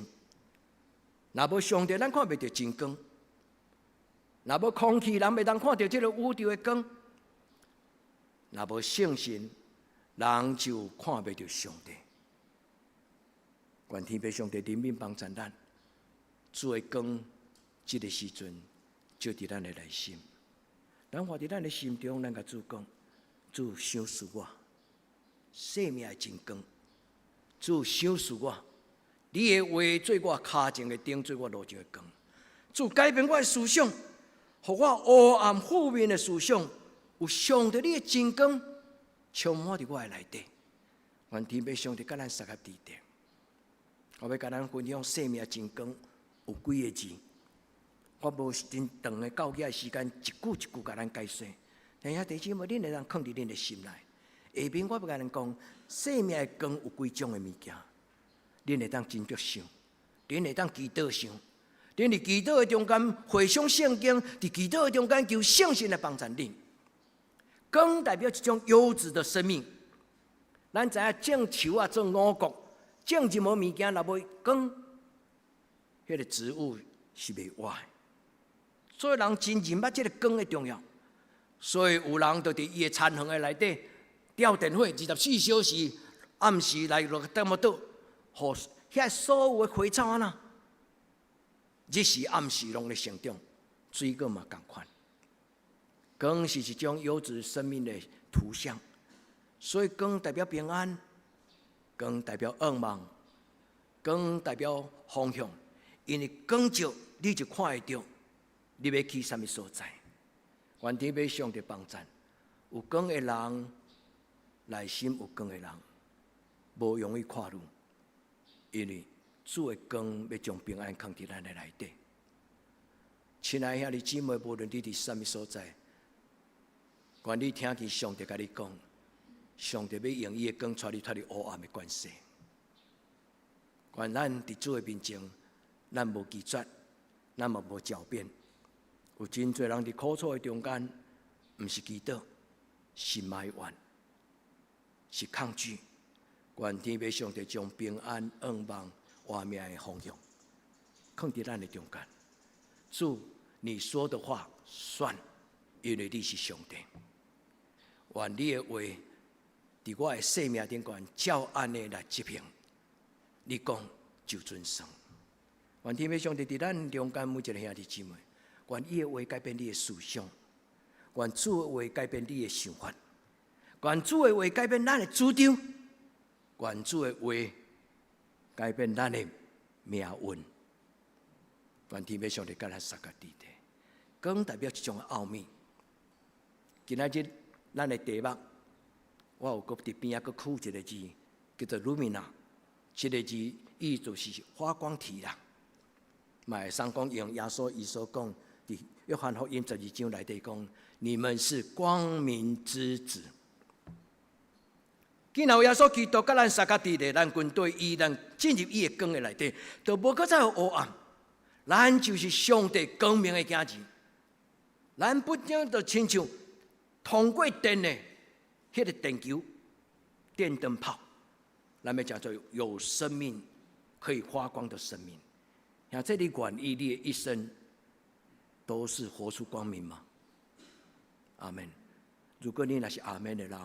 若無上帝，咱看袂著真光；若無空氣，人袂當看著這個宇宙的光；若無聖神，人就看袂著上帝。願天父上帝憐憫幫助咱，主的光，這個時陣照佇咱的內心。咱活佇咱的心中，咱共主講：主賞賜我生命的真光，主賞賜我，你的話做我跤前的燈，做我路上的光。主改變我的思想，予我黑暗負面的思想，有上帝你的真光充滿佇我的內底。願天父上帝佮咱相佮佇咧。我欲共咱分享生命真光有幾個字。我無真長的到遐時間，一句一句共咱解說。但兄弟姊妹，恁會當囥佇恁的心內。下面我欲共恁講，生命的光有幾種的物件，恁會當斟酌想，恁會當祈禱想，恁佇祈禱的中間回想聖經，佇祈禱的中間求聖神來幫助恁。光代表一種優質的生命。咱知影種樹仔做五穀，種任何物件若無光，彼個植物是袂活的。所以人真認捌這個光的重要，所以有人就佇伊的田園的內底吊電火，24小時暗時來落點仔倒，予遐所有的花草按怎，日時暗時攏咧成長，水果嘛仝款。光是一種優質生命的圖像，所以光代表平安，光代表向望，光代表方向。因為光照你就看會著。你欲去啥物所在？願天父上帝幫贊，有光的人，內心有光的人，無容易跨路，因為主的光欲將平安囥佇咱的內底。親愛兄弟姊妹，無論你佇啥物所在，願你聽見上帝共你講，上帝欲用伊的光帶你脫離黑暗的權勢。願咱佇主的面前，咱無拒絕，咱嘛無狡辯。有真濟人佇苦楚的中間，毋是祈禱，是埋怨，是抗拒。願天父上帝將平安、向望、活命的方向，囥佇咱的中間。主，你說的話算，因為你是上帝。願你的話佇我的生命頂懸，照按呢來執行。你講就準算。願天父上帝佇咱中間每一个兄弟姊妹，願伊的話改變你的思想，願主的話改變你的想法，願主的話改變咱的主張，願主的話改變咱的命運。願天父上帝佮咱相佮佇咧，光代表一種奧秘。今仔日咱的題目，我有閣佇邊仔閣取一個字，叫做 Lumina。這個字意思就是發光體啦。嘛會使講用耶穌伊所講，佇約翰福音12章內底講，你們是光明之子。既然有耶穌基督佮咱相佮佇咧，咱跟隨伊，咱進入伊的光的內底，就無閣再有黑暗。咱就是上帝光明的囝兒。咱不僅就親像通過電的彼個電球、電燈泡，咱欲成做有生命可以發光的生命。兄弟，你願意你的一生都是活出光明嗎？阿門。如果你若是阿門的人，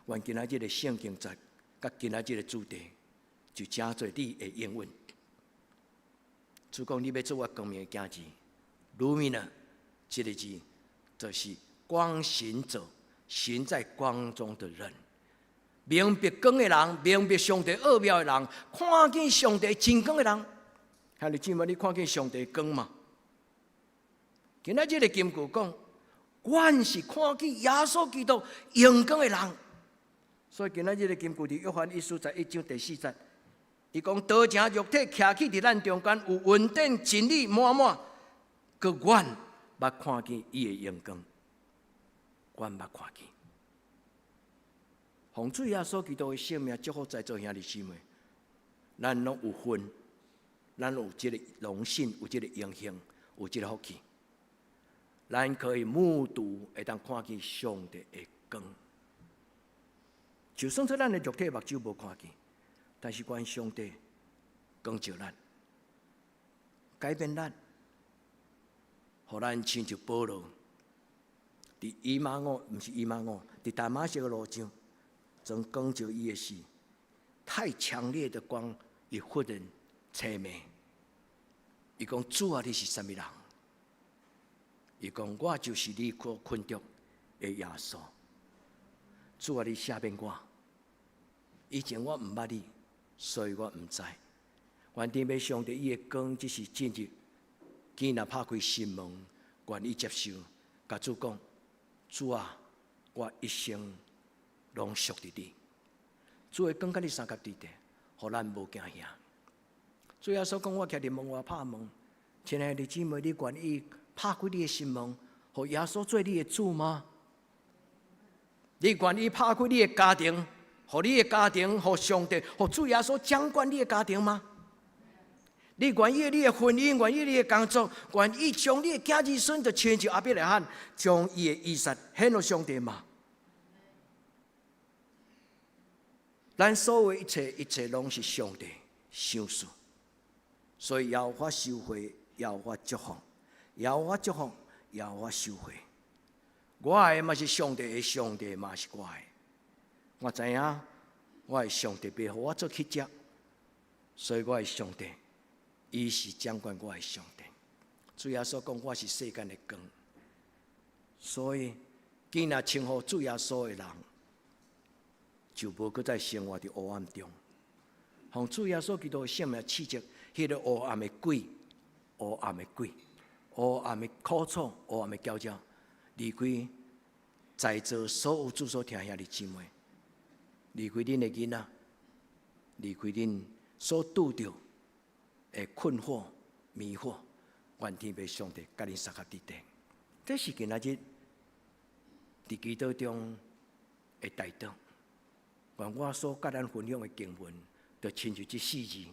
願今仔日的聖經節，佮今仔日的主題，就成做你的應允。主講你欲做我光明的囝兒，Lumina，這個字就是光行者，行在光中的人。明白光的人，明白上帝奧妙的人，看見上帝真光的人。兄弟姊妹，你看見上帝光嗎？今仔日的金句講，阮是看見耶穌基督榮光的人。所以今仔日的金句佇約翰一書11章第4節，伊講道成肉體，徛起佇咱中間，有恩典真理滿滿，閣阮捌看見伊的榮光，阮捌看見。奉主耶穌基督的聖名祝福在座兄弟姊妹，咱攏有份，咱有這個榮幸，有這個榮幸，有這個福氣，咱可以目睹會當看見上帝的光。就算說咱的肉體目睭無看見，但是願上帝光照咱，改變咱，予咱親像保羅，佇以馬忤，毋是以馬忤，佇大馬色的路上，當光照伊的時，太強烈的光，伊忽然青迷。伊講主啊，你是啥物人？伊講我就是你所困著的耶穌。主啊，你赦免我。以前我毋捌你，所以我毋知。願天父上帝伊的光，只是進入，既若拍開心門，願意接受。共主講，主啊，我一生攏屬佇你。主的光佮你相佮佇咧，予咱無驚嚇。主耶穌講，我徛佇門外拍門，親愛的姊妹，你願意拍開你的心門，予耶穌做你的主嗎？你願意拍開你的家庭，予你的家庭，予上帝，予主耶穌掌管你的家庭嗎？你願意你的婚姻，願意你的工作，願意將你的囝兒孫就親像亞伯拉罕，將伊的以撒獻予上帝嗎？咱所有一切，一切攏是上帝賞賜，所以耶和華收回，耶和華祝福，耶和華祝福，耶和華收回。我的嘛是上帝的，上帝嘛是我的。我知影，我的上帝袂予我做乞食，所以我的上帝，伊是掌管我的上帝。主耶穌講，我是世間的光，所以，既若稱呼主耶穌的人，就無閣再生活佇黑暗中。奉主耶穌基督的聖名，斥責彼个黑暗的鬼、黑暗的鬼、黑暗的苦楚、黑暗的攪擾，離開在座所有主所聽兄弟姊妹，離開恁的囡仔，離開恁所拄著的困惑、迷惑，願天父上帝佮恁相佮佇咧。這是今仔日佇祈禱中的代禱。願我所佮咱分享的經文，就親像這四字：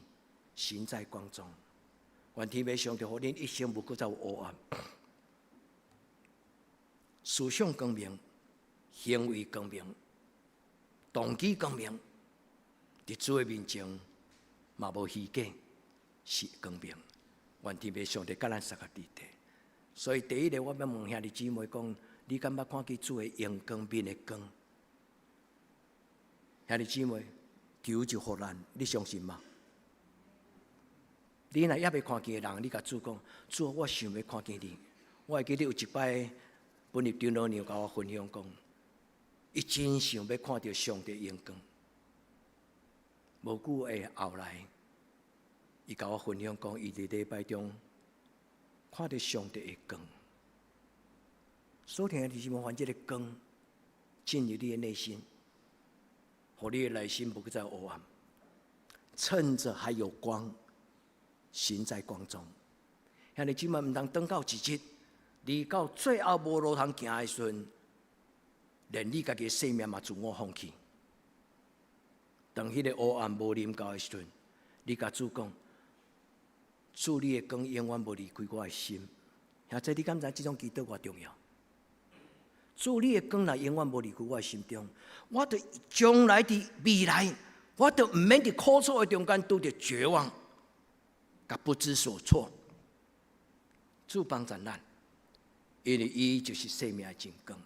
行在光中。願天父上帝予恁一生無閣再有黑暗，思想光明，行為光明，動機光明，佇主的面前嘛無虛假，是光明。願天父上帝佮咱相佮佇咧。所以第一个，我欲問兄弟姊妹講：你敢捌看見主的榮光面的光？兄弟姊妹，求就予咱，你相信嗎？你若猶未看見的人，你共主講：主，我想欲看見你。我會記得有一擺，本日長老娘共我分享講，伊真想欲看著上帝榮光。無久的後來，伊共我分享講，伊佇禮拜中看著上帝的光。所聽的是無凡這個光進入你的內心，予你的內心無閣再黑暗。趁著還有光，行在光中。兄弟姊妹，毋通等到一日，你到最後無路通行的時陣，連你家己的性命嘛自我放棄。當彼个黑暗無臨到的時陣，你共主講：主，你的光永遠無離開我的心。兄弟，你敢知這種祈禱偌重要？主，你的光若永遠無離開我的心中，我著將來佇未來，我著毋免佇苦楚的中間拄著絕望，佮不知所措。主幫助咱，因為伊就是生命的真光，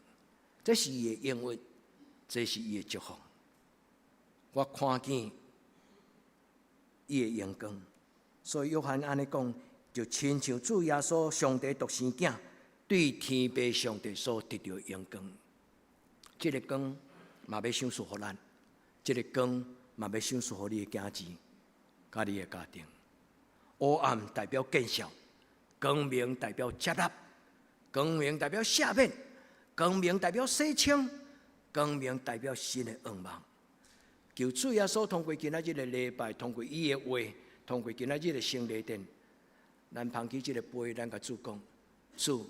這是伊的應允，這是伊的祝福。我看見伊的榮光，所以約翰按呢講，就親像主耶穌上帝獨生囝對天父上帝所得著榮光。這个光嘛欲賞賜予咱，這个光嘛欲賞賜予你的囝兒，佮你的家庭。黑暗代表見笑，光明代表接納，光明代表赦免，光明代表洗清，光明代表新的願望。求主耶穌通過今仔日的禮拜，通過伊的話，通過今仔日的聖禮殿，咱捧起這个杯，咱共主講：主，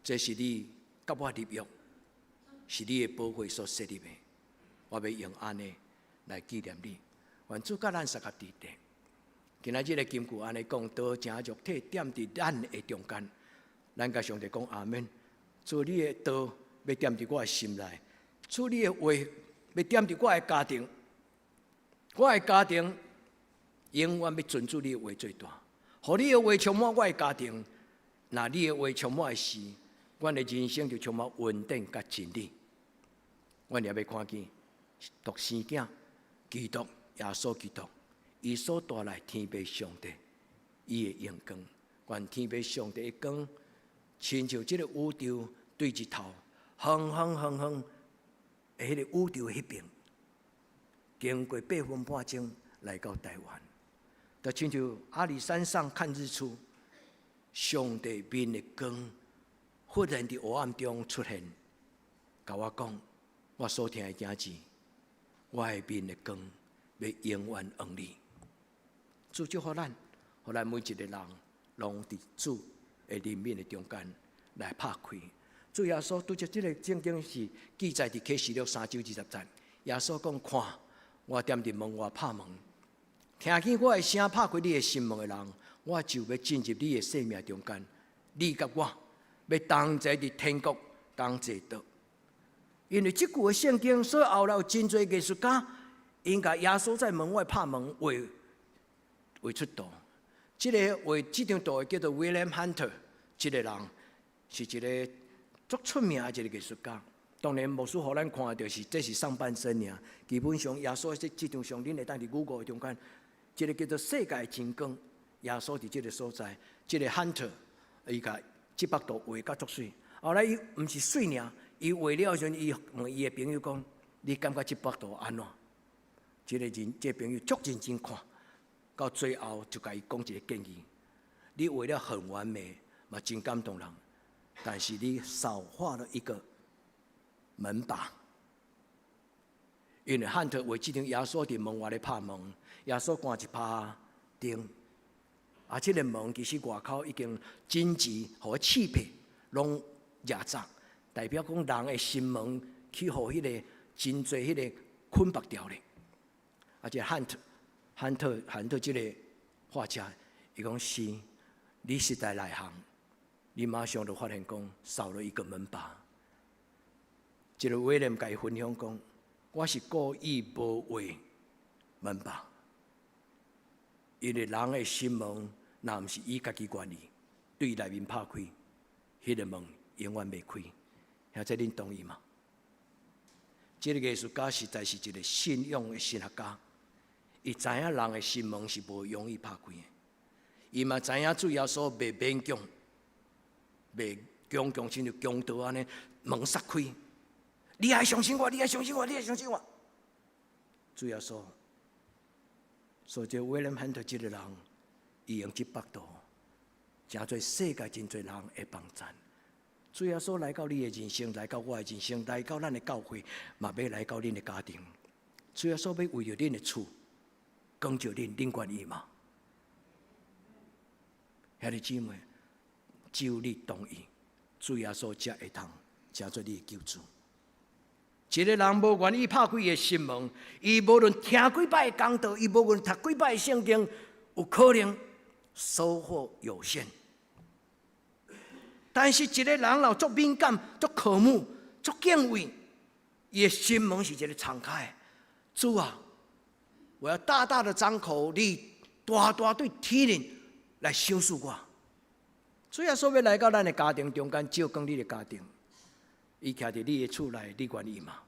這是你佮我立約，是你的寶血所設立的，我欲用按呢來紀念你。願主佮咱相佮佇咧。今仔日的金句按呢講，道成肉體踮佇咱的中間，咱共上帝講阿們。主，你的道欲踮佇我的心內，主，你的話欲踮佇我的家庭，我的家庭永遠欲尊主你的話最大，予你的話充滿我的家庭，若你的話充滿的時，阮的人生就充滿恩典佮真理。阮也欲看見獨生囝基督耶穌基督，伊所帶來天父上帝伊的榮光，願天父上帝的光，親像這個宇宙對日頭，遠遠遠遠的彼個宇宙彼邊，經過8分半鐘來到台灣，就親像阿里山上看日出，上帝面的光忽然佇黑暗中出現，共我講，我所疼的囝兒，我的面的光欲永遠向你。主祝福咱，予咱每一个人攏佇主的憐憫的中間來拍開。主耶穌拄則這个聖經是記載佇啟示錄三章二十節。耶穌講：看，我踮佇門外拍門，聽見我的聲拍開你的心門的人，我就欲進入你的生命中間。你佮我欲同齊佇天國同坐桌。因為這句的聖經，所以後來有真濟藝術家，𪜶共耶穌在門外拍門畫畫出圖。這个畫這張圖的叫做 William Hunter，這个人是一个足出名的一个藝術家。當然，牧師予咱看的就是這是上半身爾。基本上，耶穌這這張相，恁會當佇 Google 中間，這个叫做世界真光。耶穌佇這个所在，這个 Hunter 伊共這幅圖畫甲足媠。後來伊毋是媠爾，伊畫了時陣，伊問伊的朋友講：你感覺這幅圖按怎？這个人，這个朋友足認真看，到最後就共伊講一个建議：你畫了很完美，嘛真感動人，但是你少畫了一個門把。因為漢特畫這張耶穌佇門外咧拍門，耶穌關一拍燈，啊，這个門其實外口已經整齊，予刺皮攏掠鑿，代表講人的心門去予彼个真濟彼个捆縛掉咧。啊，這漢特、漢特、漢特這个畫家，伊講是，你實在內行，你馬上就發現講少了一個門把。這个威廉共伊分享講，我是故意無畫門把，因為人的心門若毋是伊家己願意對內面拍開，彼个門永遠袂開。兄弟，恁同意嗎？這个藝術家實在是一個信仰的神學家，伊知影人的心門是無容易拍開的，伊嘛知影主耶穌袂勉強，袂強強親像強盜按呢門閂開。你愛相信我，你愛相信我，你愛相信我。主耶穌，所以這威廉漢特這个人，伊用這幅圖，成做世界真濟人的幫贊。主耶穌來到你的人生，來到我的人生，來到咱的教會，嘛欲來到恁的家庭。主耶穌欲為著恁的厝，光照恁，恁願意嗎？兄弟姊妹，只有你同意，主耶穌才會通成做你的救主。一个人無願意拍開伊的心門，伊無論聽幾擺講道，伊無論讀幾擺聖經，有可能收穫有限。但是一個人若足敏感、足渴慕、足敬畏，伊的心門是一个敞開。主啊，我要大大的張口，你大大對天靈來賞賜我。主耶穌欲來到咱的家庭中間，照光你的家庭，伊徛佇你的厝內，你願意嗎？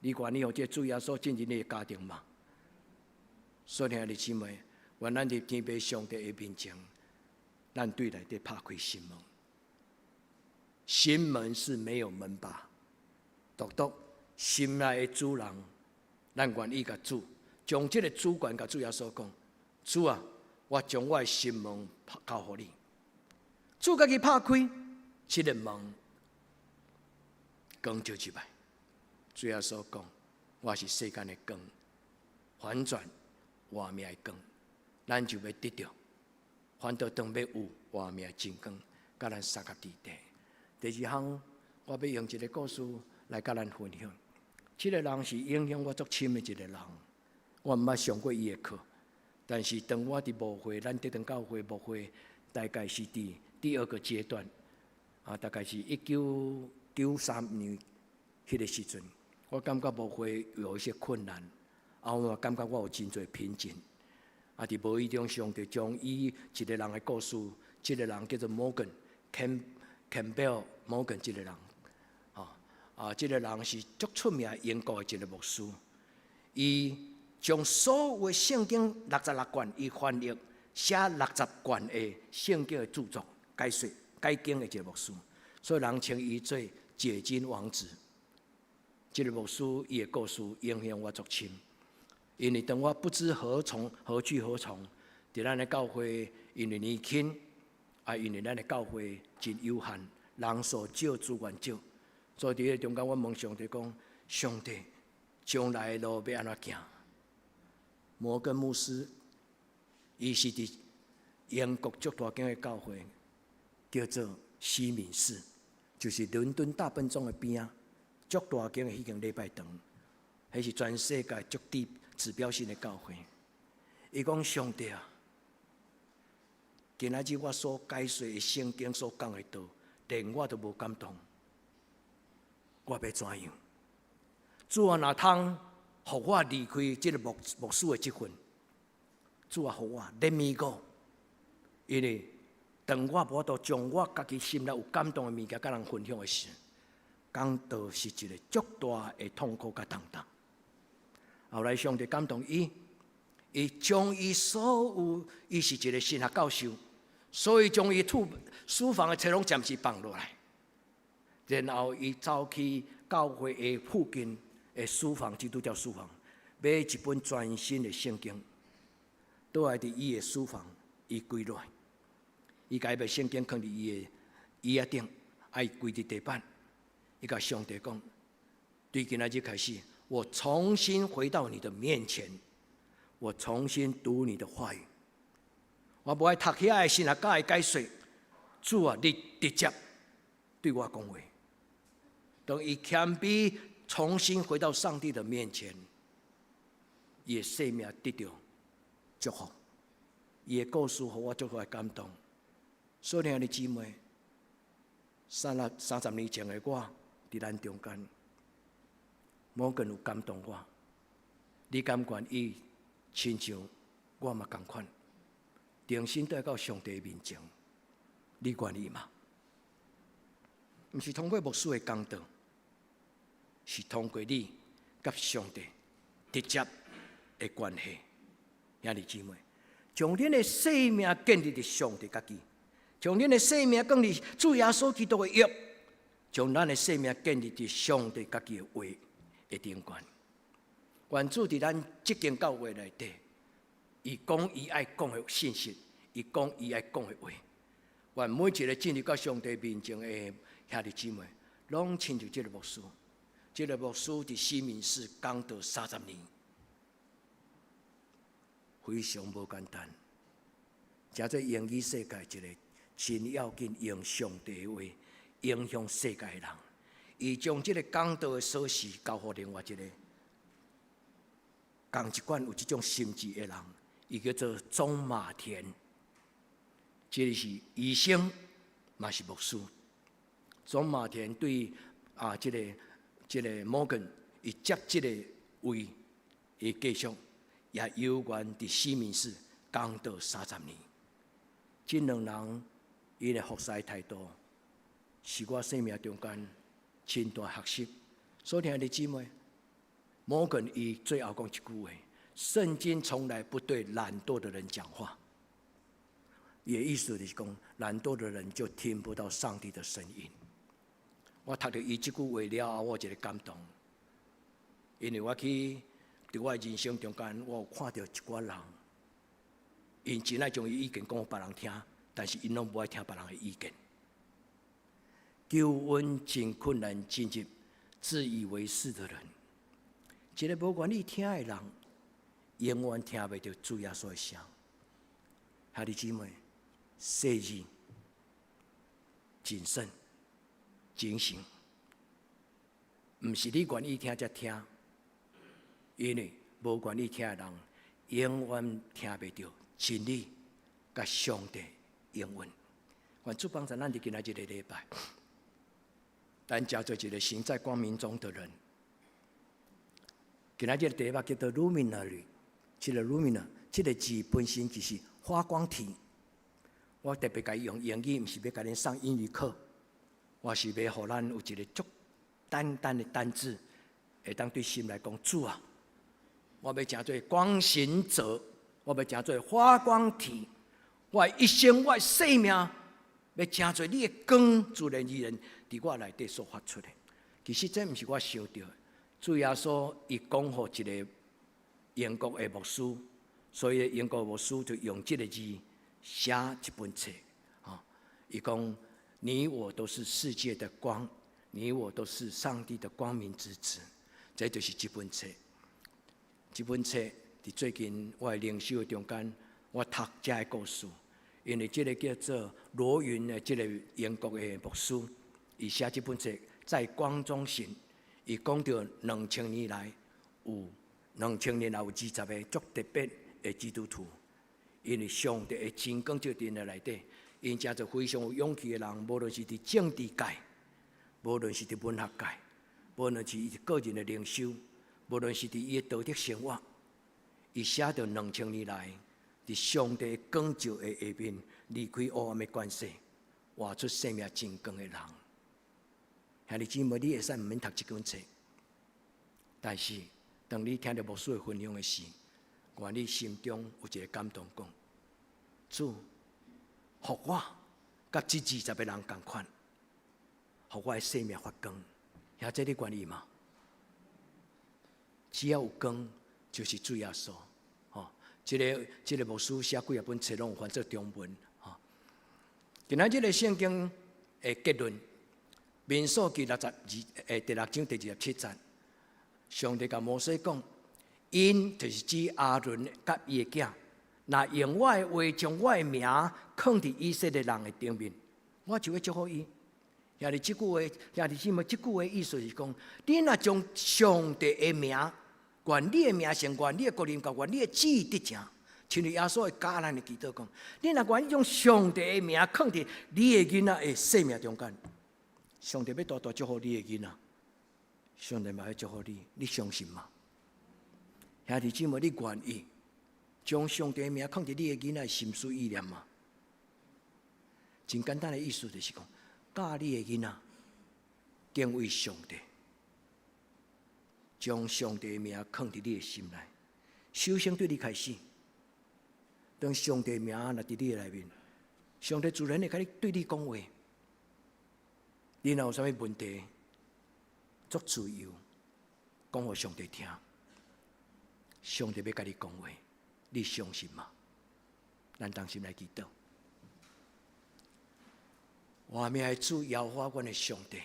你願意予這主耶穌進入你的家庭嗎？所以兄弟姊妹，願咱佇天父上帝的面前，咱對內底拍開心門。心門是沒有門把，獨獨心內的主人，咱願意共主將這个主權共主耶穌講：主啊，我將我的心門交予你。主家己拍開，這个門光照入來。主耶穌講：我是世間的光，翻轉活命的光，咱就欲得著。反倒當欲有活命的真光，佮咱相佮佇底。第二項，我欲用一个故事來佮咱分享。這个人是影響我足深的一个人，我毋捌上過伊的課，但是當我佇牧會，咱德長教會牧會，大概是佇第二個階段，啊，大概是1993年彼个時陣，我感覺牧會有一些困難，啊，我嘛感覺我有真濟瓶頸，啊，佇無意中上帝將伊一个人的故事，這个人叫做摩根·坎貝爾摩根這个人，啊，這个人是足出名英國的一个牧師，伊將所有的聖經六十六卷，伊翻譯寫六十卷的聖經的著作解說解經的一個牧師，所以人稱伊做解經王子。這个牧師伊的故事影響我足深，因為當我不知何從何去何從，佇咱的教會因為年輕，啊，因為咱的教會真有限，人數少，資源少，所以佇彼個中間，我問上帝講：上帝，將來的路欲按怎行？摩根牧師，伊是佇英國足大間的教會，叫做西敏寺，就是倫敦大笨鐘的邊仔，足大間的彼間禮拜堂，彼是全世界足具指標性的教會。伊講上帝啊，今仔日我所解說的聖經所講的道，連我都無感動，我欲怎樣？主啊，若通予我離開這个牧師的職份，主啊，予我 let me go，因為當我無法度將我家己心內有感動的物件，佮人分享的時，講道是一个足大的痛苦佮擔當。後來上帝感動伊，伊將伊所有，伊是一个神學教授，所以將伊書房的冊攏暫時放落來，然後伊走去教會的附近的書房，基督教書房，買一本全新的聖經，倒來佇伊的書房，伊跪落來，伊共彼本聖經囥佇伊的椅仔頂，啊，伊跪佇地板，伊共上帝講：對今仔日開始，我重新回到你的面前，我重新讀你的話語。我無愛讀遐的神學家的解說，主啊，你直接對我講話。當伊謙卑重新回到上帝的面前，伊的生命得著祝福，伊的故事予我足大的感動。所以兄弟姊妹，30年前的我，佇咱中間，摩根有感動我，你甘願意親像我嘛仝款，重新倒到上帝面前，你願意嗎？毋是通過牧師的講道，是通過你佮上帝直接的關係。兄弟姊妹，將恁的生命建立佇上帝家己，將恁的生命建立主耶穌基督的約，將咱的生命建立佇上帝家己的話的頂懸。願主佇咱這間教會內底，伊講伊愛講的信息，伊講伊愛講的話。願每一个進入到上帝面前的兄弟姊妹，攏親像這个牧師。這个牧師佇西敏寺講道三十年，非常無簡單。成做英語世界一个真要緊用上帝的話影響世界的人。伊將這个講道的鎖匙交予另外一个仝一款有這種心志的人，伊叫做鍾馬田。這个是醫生，嘛是牧師。鍾馬田對啊，這个摩根，伊接這个位，伊繼續也有緣佇西敏寺講道30年。這兩人伊的服侍態度，是我生命中間真大學習。所以兄弟姊妹，摩根伊最後講一句話：聖經從來不對懶惰的人講話。伊的意思就是講，懶惰的人就聽不到上帝的聲音。我讀著伊這句話了後，我有一个感動，因為我去佇我的人生中間，我有看著一寡人，𪜶真愛將伊意見講予別人聽，但是𪜶攏無愛聽別人的意見。求恩真困難進入自以為是的人，一个無願意聽的人，永遠聽袂著主耶穌的聲。兄弟姊妹，細膩、謹慎、警醒，毋是你願意聽才聽，因為無願意聽的人，永遠聽袂著真理佮上帝應允。願主幫助咱佇今仔日這个禮拜，咱成做一个行在光明中的人。今仔日的題目叫做 “luminary”，這个 “luminary” 這个字本身就是發光體。我特別共伊用英語，毋是欲共恁上英語課，我是欲予咱有一个足簡單的單字，會當對心內講，主啊，我欲成做光行者，我欲成做發光體，我的一生，我的生命，欲成做你的光，自然而然佇我內底所發出的。其實這毋是我想著的，主耶穌伊講予一个英國的牧師，所以英國牧師就用這个字寫一本冊。吼，伊講你我都是世界的光，你我都是上帝的光明之子。這就是這本冊。這本冊佇最近我的靈修中間，我讀這个故事，因為這个叫做羅雲的這个英國的牧師，伊寫這本冊在光中行，伊講著2000年來有2000年來有20個足特別的基督徒，因為上帝的真光照佇𪜶的內底，𪜶成做非常有勇氣的人，無論是佇政治界，無論是佇文學界，無論是伊個人的靈修，無論是佇伊的道德生活，伊寫著兩千年來，佇上帝光照的下面，離開黑暗的權勢，活出生命真光的人。兄弟姊妹，你會使毋免讀這本冊，但是當你聽著牧師的分享的時，願你心中有一个感動，講，主，予我佮這20個人仝款，予我的生命發光。兄弟，你願意嗎？只要有光，就是主耶穌。吼，這个牧師寫幾仔本冊，攏有翻做中文。吼，今仔日的聖經的結論，民數記62，第六章第27節，上帝共摩西講，𪜶就是指亞倫佮伊的囝，若用我的話將我的名囥佇以色列人的頂面，我就會祝福伊。兄弟，這句話，兄弟姊妹，這句話意思是講，你若將上帝的名，願你的名聲，願你的國臨到，願你的旨意得成，親像耶穌會教咱的祈禱講，你若願意將上帝的名囥佇你的囡仔的生命中間，上帝欲大大祝福你的囡仔，上帝嘛欲祝福你，你相信嗎？兄弟姊妹，你願意將上帝的名囥佇你的囡仔的心思意念嗎？真簡單的意思就是講，教你的囡仔敬畏上帝，將上帝的名囥佇你的心內。首先對你開始，當上帝的名若佇你的內面，上帝自然會共你對你講話。你若有啥物問題，足自由講予上帝聽。上帝欲共你講話，你相信嗎？咱同心來祈禱。活命的主耶和華，阮的上帝，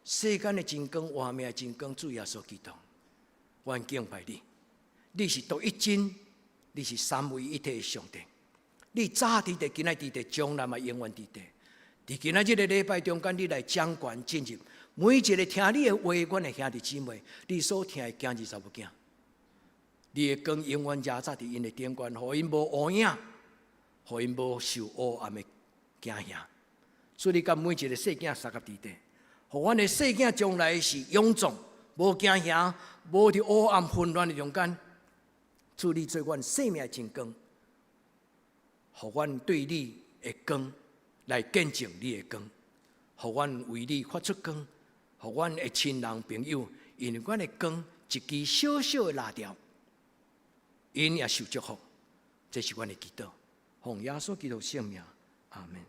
世間的真光，活命的真光，主耶穌基督，阮敬拜你。你是獨一真，你是三位一體的上帝。你早佇地，今仔佇地，將來嘛永遠佇地。佇今仔這个禮拜中間，你來掌權進入，每一个聽你的話，阮的兄弟姊妹，你所疼的囝兒查某囝，你的光永遠遮罩佇𪜶的頂懸，予𪜶無烏影，予𪜶無受黑暗的驚嚇。所以你佮每一個細囝相佮佇底，予阮的細囝將來是勇壯，無驚嚇，無佇黑暗混亂的中間。主你做阮生命的真光，予阮對你的光來見證你的光，予阮為你發出光，予阮的親人朋友，因為阮的光一支小小的蠟燭，𪜶也受祝福。這是阮的祈禱，奉耶穌基督聖名，阿門。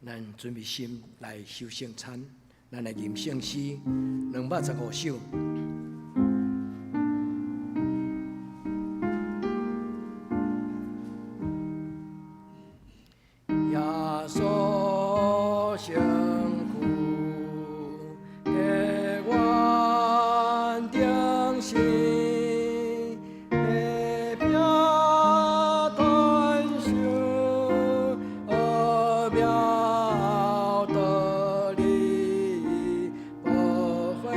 咱準備心來受聖餐，咱來吟聖詩215首。耶穌身軀替阮定死，下壁傳授奧妙道理，寶血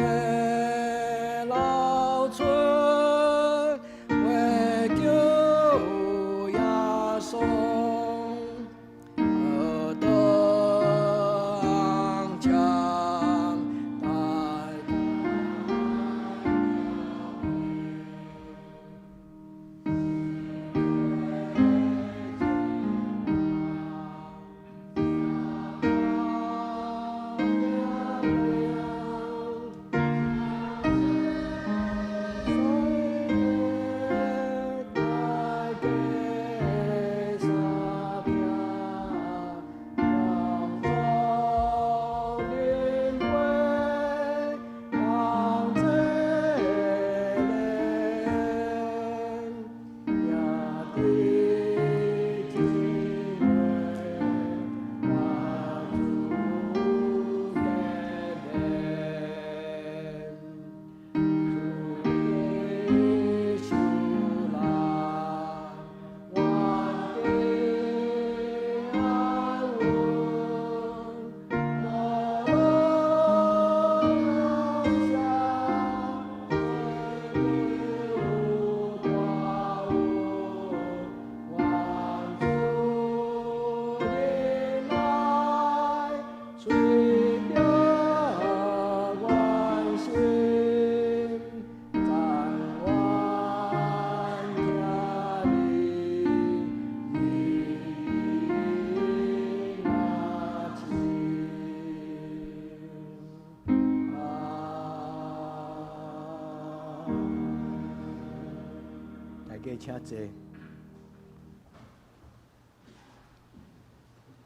家請坐。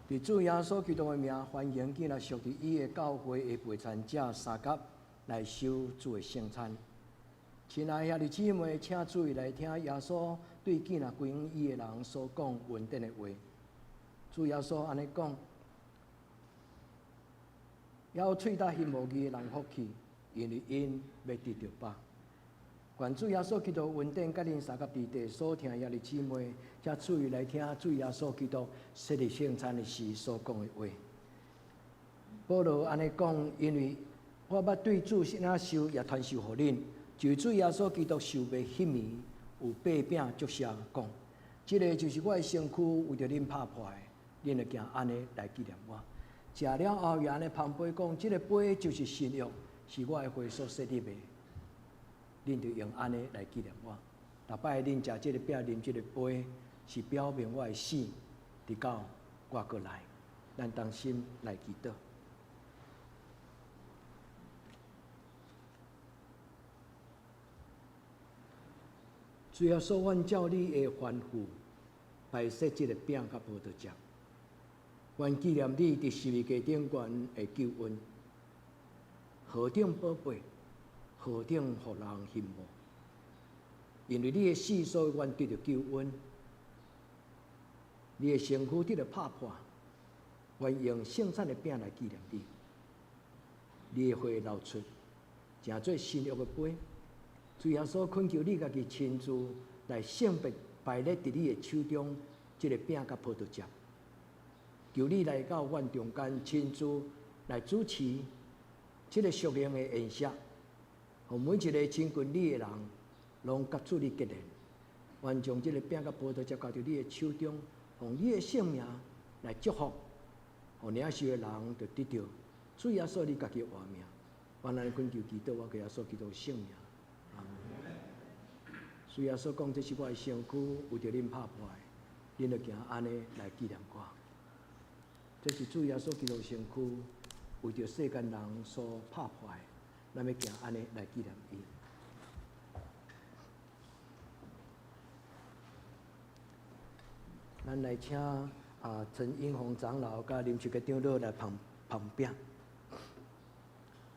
佇主耶穌基督的名，歡迎今日屬佇伊的教會的陪餐者相佮來受主的聖餐。親愛兄弟姊妹，請注意來聽耶穌對今日歸向伊的人所講恩典的話。主耶穌按呢講：猶有喙焦行無義的人福氣，因為𪜶欲得著飽。願主耶穌基督恩典，佮恁相佮佇地所聽兄弟姊妹，請注意來聽主耶穌基督設立聖餐的時所講的話。保羅按呢講，因為我捌對主領受，也傳授予恁，就是主耶穌基督受賣彼暝，有擘餅祝謝講：這个就是我的身軀，為著恁拍破的，恁著行按呢來紀念我。食了後，也按呢捧杯講：這个杯就是新約，是我的血所設立的。恁著用按呢來紀念我。逐擺恁食這个餅、啉這个杯，是表明我的死，直到我閣來。咱同心來祈禱。主耶穌，阮照你的吩咐，擺設這个餅佮葡萄汁，阮紀念你佇十字架頂懸的救恩，何等寶貝！何等予人羨慕！因為你的死，所以阮得著救恩；你的身軀得著拍破，阮用聖餐的餅來紀念你。你的血流出，成做新約的杯。主耶穌懇求你家己親自來聖別擺列佇你的手中，這个餅佮葡萄汁。求你來到阮中間，親自來主持這个屬靈的宴席。予每一个親近你的人，攏佮主你結連。願將這个餅佮葡萄汁交佇你的手中，奉你的聖名來祝福，予領受的人就得著主耶穌你家己的活命。願咱懇求祈禱，我耶穌基督聖名。阿們。主耶穌講：這是我的身軀，為著恁拍破的，恁著行按呢來紀念我。這是主耶穌基督身軀，為著世間人所拍破的。咱欲行按呢來紀念伊。咱來請啊陳英宏長老佮林秋杰長老來捧捧餅。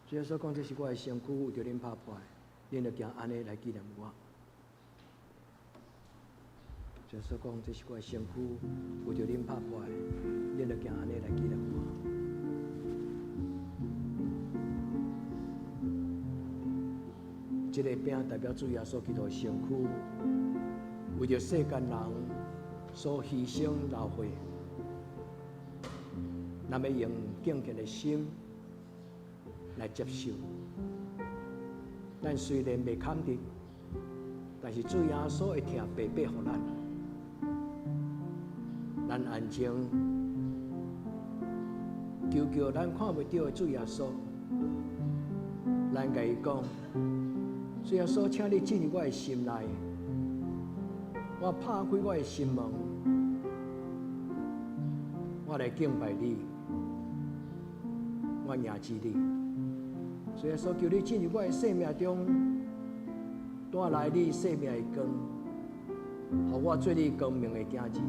主耶穌講：這是我的身軀，為著恁拍破的，恁著行按呢來紀念我。主耶穌講：這是我的身軀，為著恁拍破的，恁著行按呢來紀念我。這个餅代表主耶穌基督的身軀，為著世間人所犧牲流血。咱欲用敬虔的心來接受。咱雖然袂堪得，但是主耶穌會疼白白予咱。咱安靜，求求咱看袂著的主耶穌，咱共伊講。主耶穌，請你進入我的心內，我拍開我的心門，我來敬拜你，我迎接你。主耶穌，求你進入我的生命中，帶來你生命的光，予我做你光明的囝兒。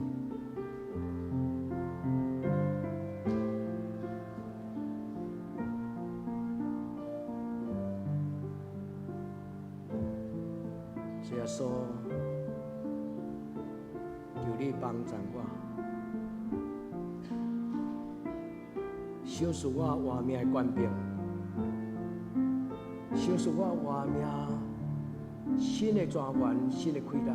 主耶穌，求你幫助我，賞賜我活命的權柄，賞賜我活命新的莊嚴、新的氣力。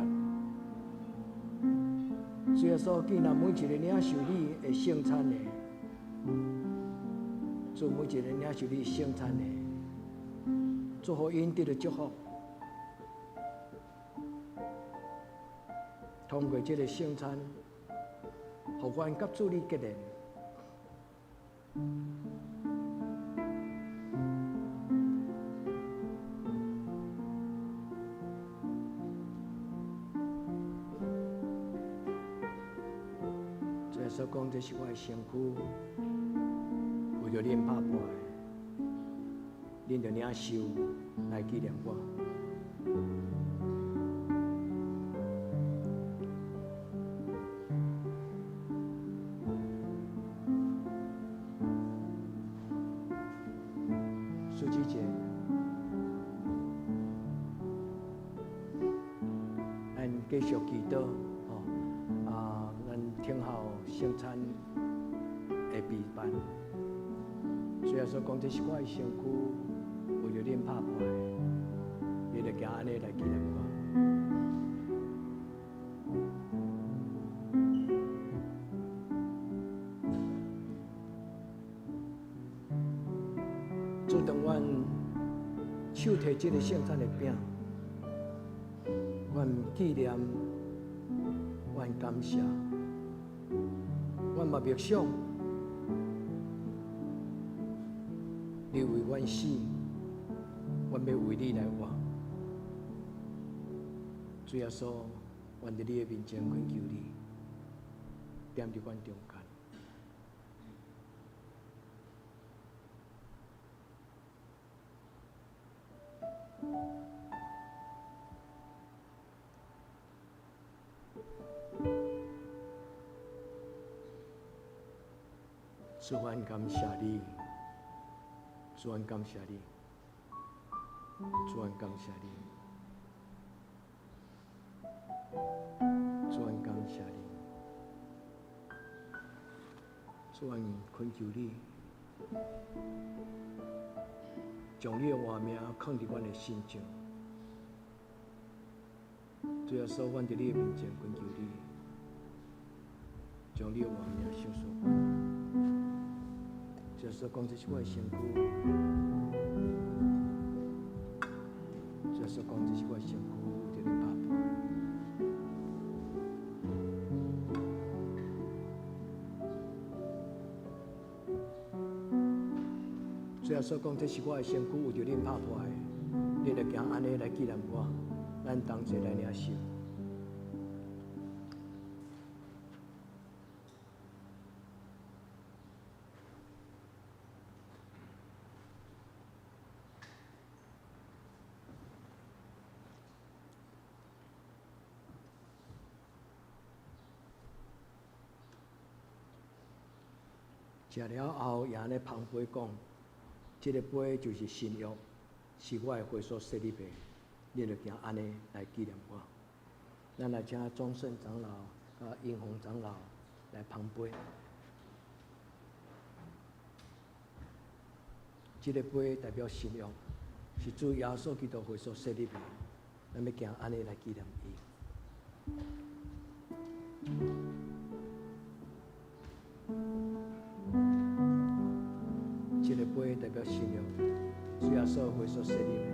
主耶穌，既然每一个領受你的聖餐的，主每一个領受你聖餐的，祝福𪜶得著祝福。通過這个聖餐，予阮佮主你結連。主耶穌講：這是我的身軀，為著恁拍破的，恁著領受來紀念我。蘇姊姐，咱繼續祈禱，吼啊，咱聽候聖餐的備辦。主耶穌講，這是我的身軀，為著恁拍破的，你著行按呢來紀念我。主當阮手提這个聖餐的餅，阮紀念，阮感謝，阮嘛默想，你為阮死，阮欲為你來活。主耶穌，阮佇你的面前懇求你，踮佇阮中間。主，阮感謝你，主，阮感謝你，主，阮感謝你，主，阮感謝你，主，阮懇求你，將你的活命囥佇阮的身上。主耶穌，阮佇你的面前懇求你，將你的活命賞賜阮。主耶穌講，這是我的身軀。主耶穌講，這是我的身軀，為著恁拍破。主耶穌講，這是我的身軀，為著恁拍破的，恁著行按呢來紀念我。咱同齊來領受。食了後，也按呢捧杯講：這个杯就是新約，是我的血所設立的。恁著行按呢來紀念我。咱來請莊勝長老、佮英宏長老來捧杯。這个杯代表新約，是主耶穌基督血所設立的。咱欲行按呢來紀念伊。這个杯代表新約，主耶穌血所設立的。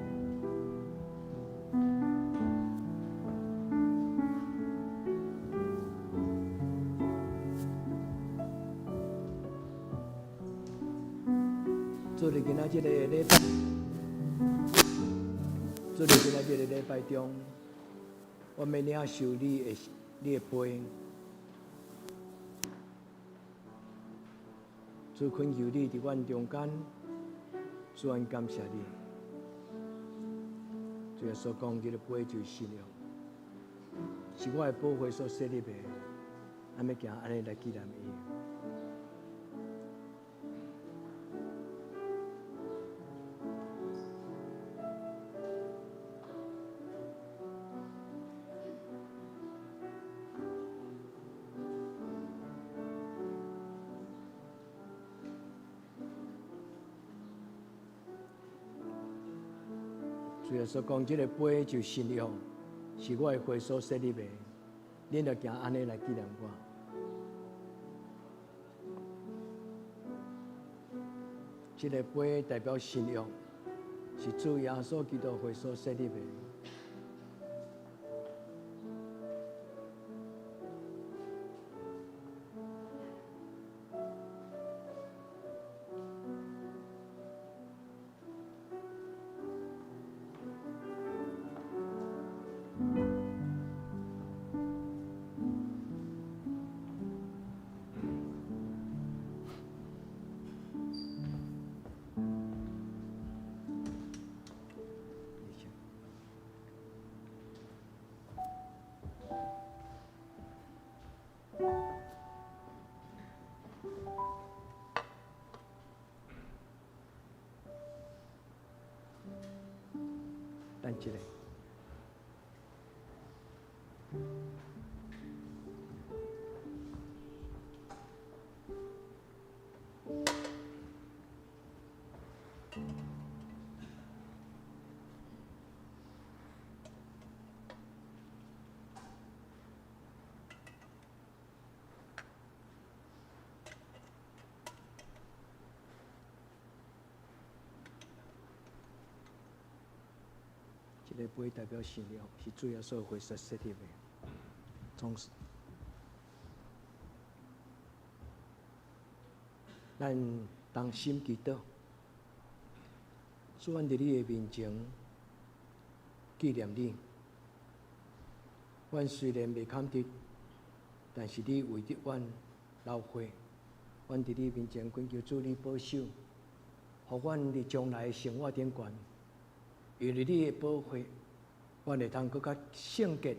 主佇今仔這个禮拜，主佇今仔這個禮拜中，我欲領受你的杯。主懇求你佇阮中間，主，阮感謝你。主耶穌講，這个杯就是新約，是我的寶血所設立的，咱欲行按呢來紀念伊。主耶穌講，這个杯就是新約，是我的血所設立的，恁著行按呢來紀念我。這个杯代表新約，是主耶穌基督血所設立的。等一下。這個杯代表新約，是主耶穌血所設立的。總是，咱同心祈禱，主，阮佇你的面前紀念你。阮雖然袂堪得，但是你為著阮流血，阮佇你面前懇求主你保守，予阮佇將來的生活頂懸。因為你的寶血，阮會通閣較聖潔、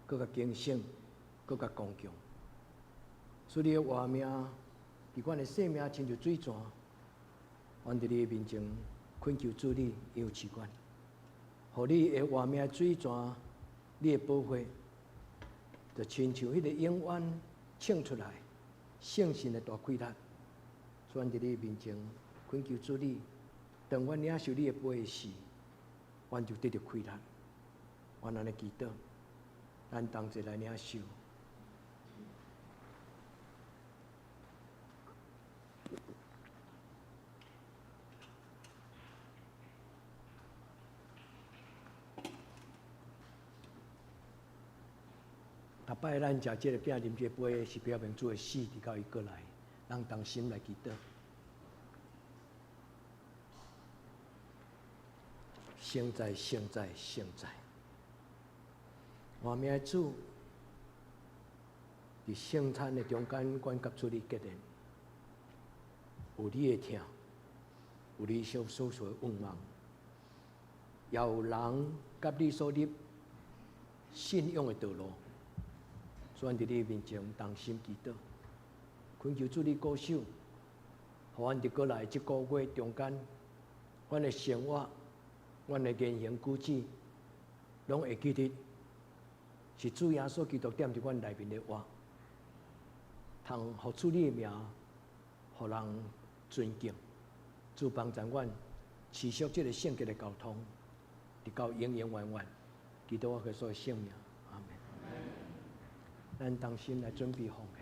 閣較警醒、閣較剛強。所以你的活命，佇阮的生命親像水泉，阮佇你的面前懇求主你扶持阮，予你的活命水泉，你的寶血，就親像彼個永遠衝出來聖神的大氣力。所以阮佇你面前懇求主你，當阮領受你的杯時，阮就得著氣力，阮按呢祈禱，咱同齊來領受。逐擺咱食這個餅、啉這個杯，是表明主的死，直到伊閣來，咱同心來祈禱。聖哉，聖哉，聖哉！活命的主，佇聖餐的中間，阮佮主你結連，有你的疼，有你所所說的願望，也有人佮你所立信仰的道路。所以，佇你面前同心祈禱，懇求主你保守，予阮佇閣來這個月中間，阮的生活、阮的言行舉止，攏會記得是主耶穌基督踮佇阮內面的活，通予主你的名，予人尊敬。主幫助阮持續這个聖潔的交通，直到永永遠遠。祈禱我耶穌的聖名，阿們。咱同心來準備奉獻。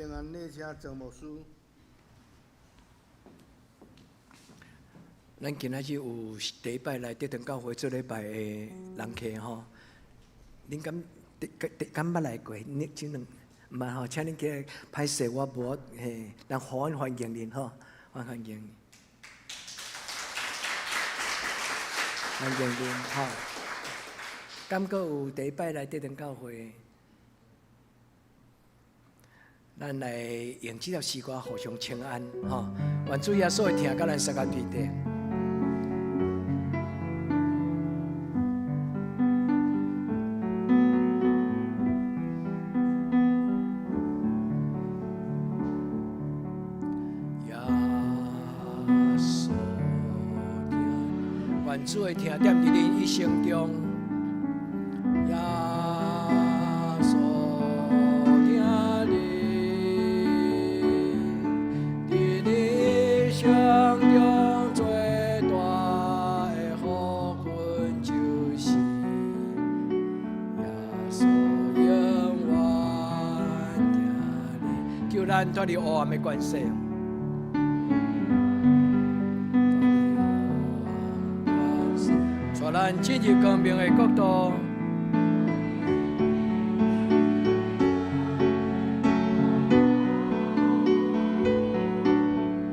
平安，禮請張牧師。咱今仔日有第一擺來德堂教會做禮拜的人客吼，恁敢敢捌來過？恁這兩毋捌吼，請恁起來，歹勢我無嘿，咱歡歡迎恁吼，歡歡迎，歡迎恁吼。敢閣有第一擺來德堂教會？咱來用這條詩歌互相請安吼，願主耶穌的疼佮咱相佮對底。耶穌疼，願主的疼踮佇恁一生中。耶穌疼你，佇你一生中最大的福分就是耶穌永遠疼你。求咱脫離黑暗的權勢。帶咱進入光明的國度。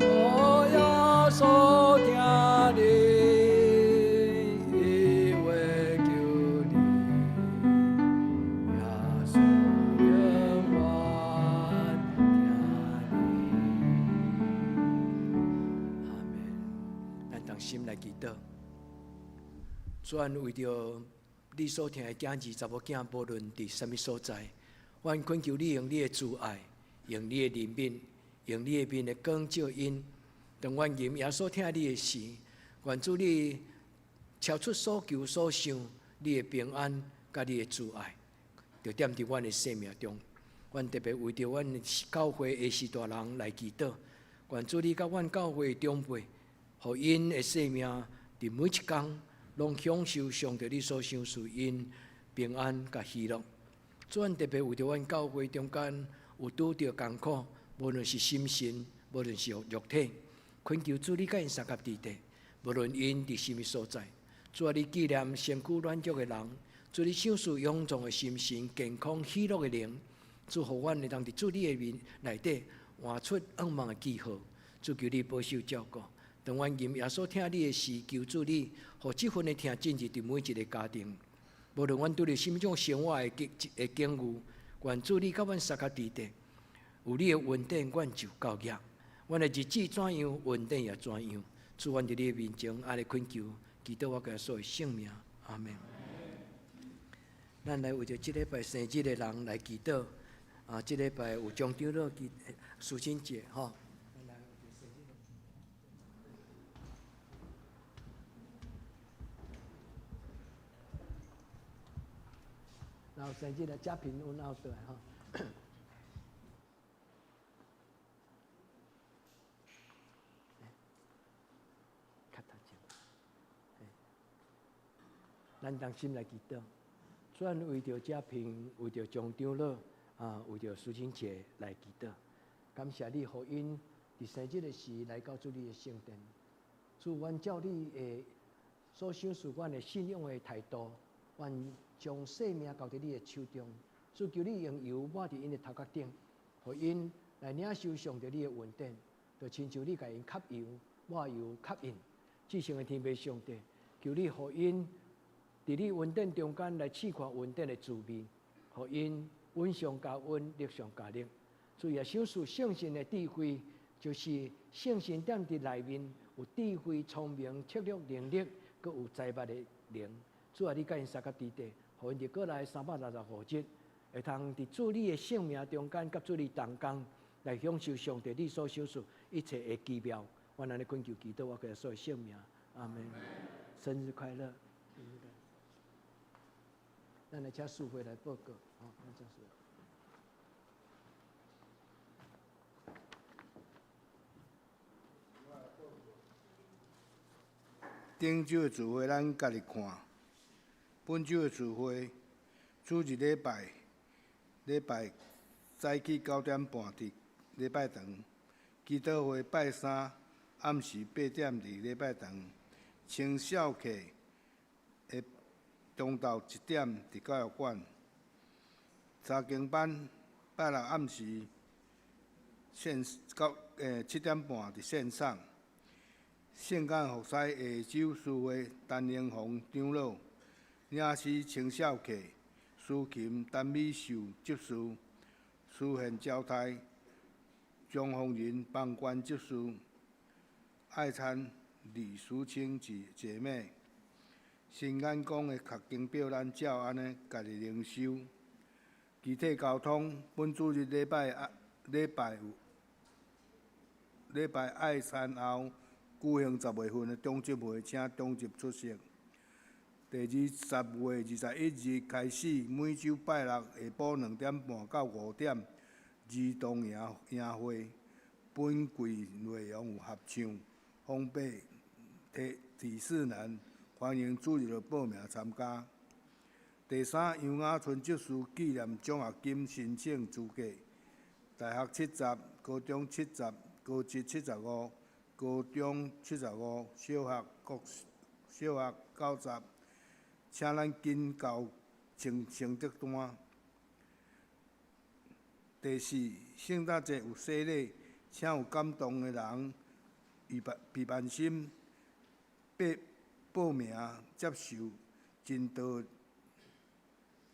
哦，耶穌疼你，伊會救你，耶穌永遠疼你。阿們。咱同心來祈禱。主啊，為著你所疼的囝兒、查某囝，無論佇啥物所在，阮懇求你用你的慈愛，用你的憐憫，用你的面的光照𪜶。當阮吟耶穌疼你的時，願主你超出所求所想，你的平安佮你的慈愛，就踮佇阮的生命中。阮特別為著阮教會的序大人來祈禱，願主你佮阮教會的長輩，予𪜶的生命佇每一工攏享受上帝你所賞賜𪜶平安佮喜樂。主，阮特別為著阮教會中間有拄著艱苦，無論是心神，無論是肉體，懇求主你佮𪜶相佮佇底，無論𪜶佇啥物所在。主啊，你紀念身軀軟弱的人，主你賞賜勇壯的心神、健康喜樂的靈，主予阮會當佇主你的面內底活出向望的記號。主求你保守照顧。當阮吟耶穌疼你的時，求主你，予這份的疼進入佇每一个家庭。無論阮拄著啥物種生活的境遇，願主你佮阮相佮佇底，有你的恩典，阮就夠額。阮的日子怎樣，恩典也怎樣。主，阮佇你的面前按呢懇求，祈禱我耶穌的聖名，阿們。咱來為著這禮拜生日的人來祈禱。啊，這禮拜有張長老祈蘇清姐吼。然後生日的嘉平阮後對吼。較頭前，咱同心來祈禱，主為著嘉平，為著張長老，啊，為著蘇清姐來祈禱。感謝你，予𪜶佇生日的時來到主你的聖殿。主，阮照你的所賞賜阮的信仰的態度，阮將生命交佇你的手中。主，求你用油抹佇𪜶的頭殼頂，予𪜶來領受上帝你的恩典，就親像你共𪜶吸油、抹油、吸引，至聖的天父上帝，求你予𪜶佇你恩典中間來試看恩典的滋味，予𪜶恩上加恩，力上加力。主也賞賜聖神的智慧，就是聖神踮佇內面有智慧、聰明、策略能力，閣有才捌的靈。主啊，你佮𪜶相佮佇底，予𪜶佇過來365日，會通佇主你的聖名中間，佮主你同工來享受上帝你所賞賜一切的奇妙。我按呢懇求祈禱，我耶穌的聖名，阿們。生日快樂！咱來請司會來報告，好，咱請司會。頂週的聚會咱家己看，本週的聚會主日禮拜，禮拜早起9點半佇禮拜堂。祈禱會拜三暗時8點佇禮拜堂。青少課的中晝1點佇教育館。查經班拜六暗時線9，7點半佇線上。聖間服侍下晝聚會陳英宏長老，領詩青少課，司琴陳美秀執事，司憲招待張宏仁房管執事，愛餐李淑清姊姐妹。新眼光的學經表，咱照按呢家己靈修。肢體交通，本主日禮拜禮拜有禮拜愛餐後舉行10月份的長執會，請長執出席。第二10月21日開始，每週拜六下晡2點半到5點，兒童營營會。本季內容有合唱、烘焙、體體適能，歡迎主日報名參加。第三，楊雅春執事紀念獎學金申請資格，大學70，高中70，高職75，高中75，小學國小學90，請咱緊交成成績單。第四，聖誕節有洗禮，請有感動的人預辦備辦心報報名接受真道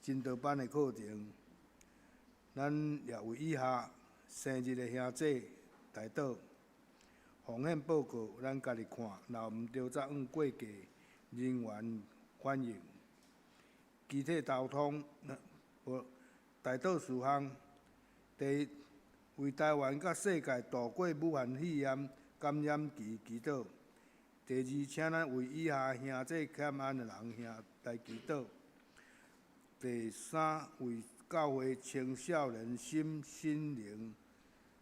真道班的課程。咱也為以下生日的兄弟代禱。奉獻報告，咱家己看，若毋對則按過計人員反應。肢體溝通，無代禱事項。第一，為台灣佮世界度過武漢肺炎感染期祈禱。第二，請咱為以下兄弟欠安的人兄來祈禱。第三，為教會青少年心心靈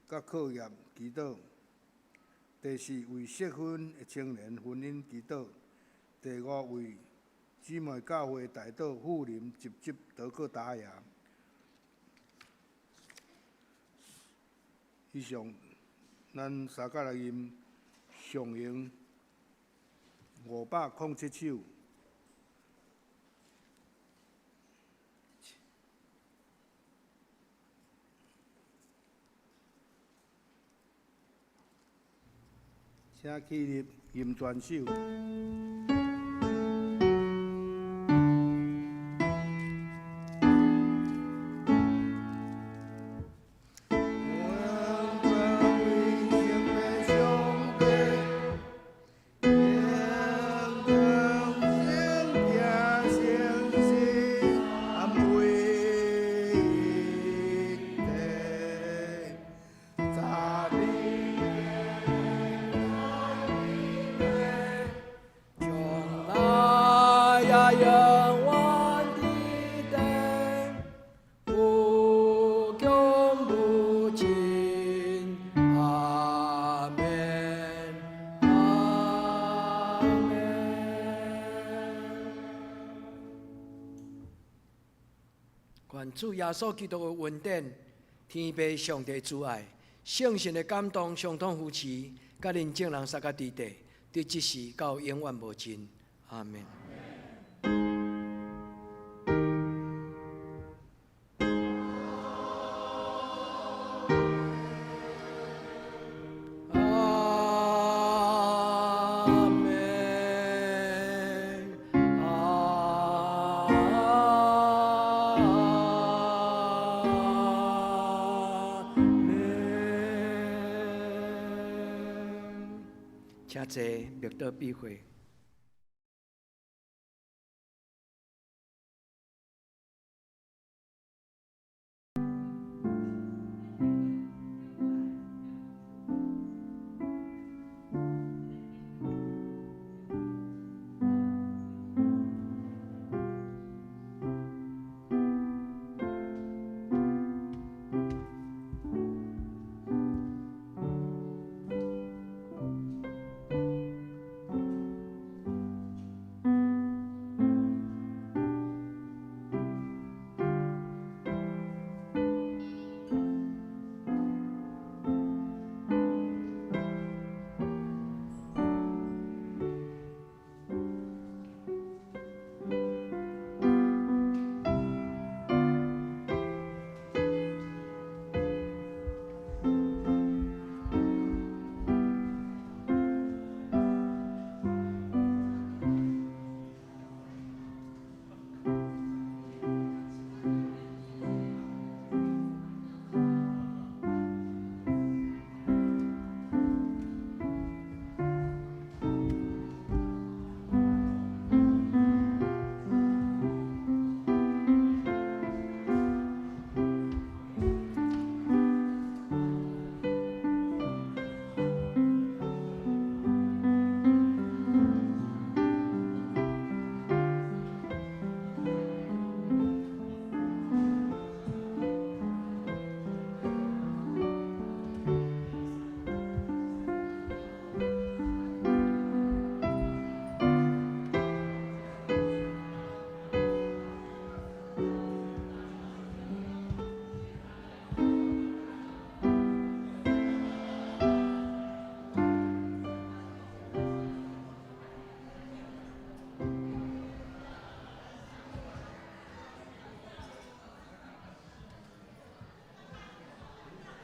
佮課業祈禱。第四，為適婚的青年婚姻祈禱。第五，為姊妹教會代禱富林集集德克達雅。以上，咱三甲來吟上行507首。請起立吟全首。阿門，阿門。願主耶穌基督的恩典、天父上帝慈愛、聖神的感動、相通扶持，佮恁眾人三個弟弟，佇這時到永遠無盡。阿門。阿門。阿門。請坐，默禱閉會。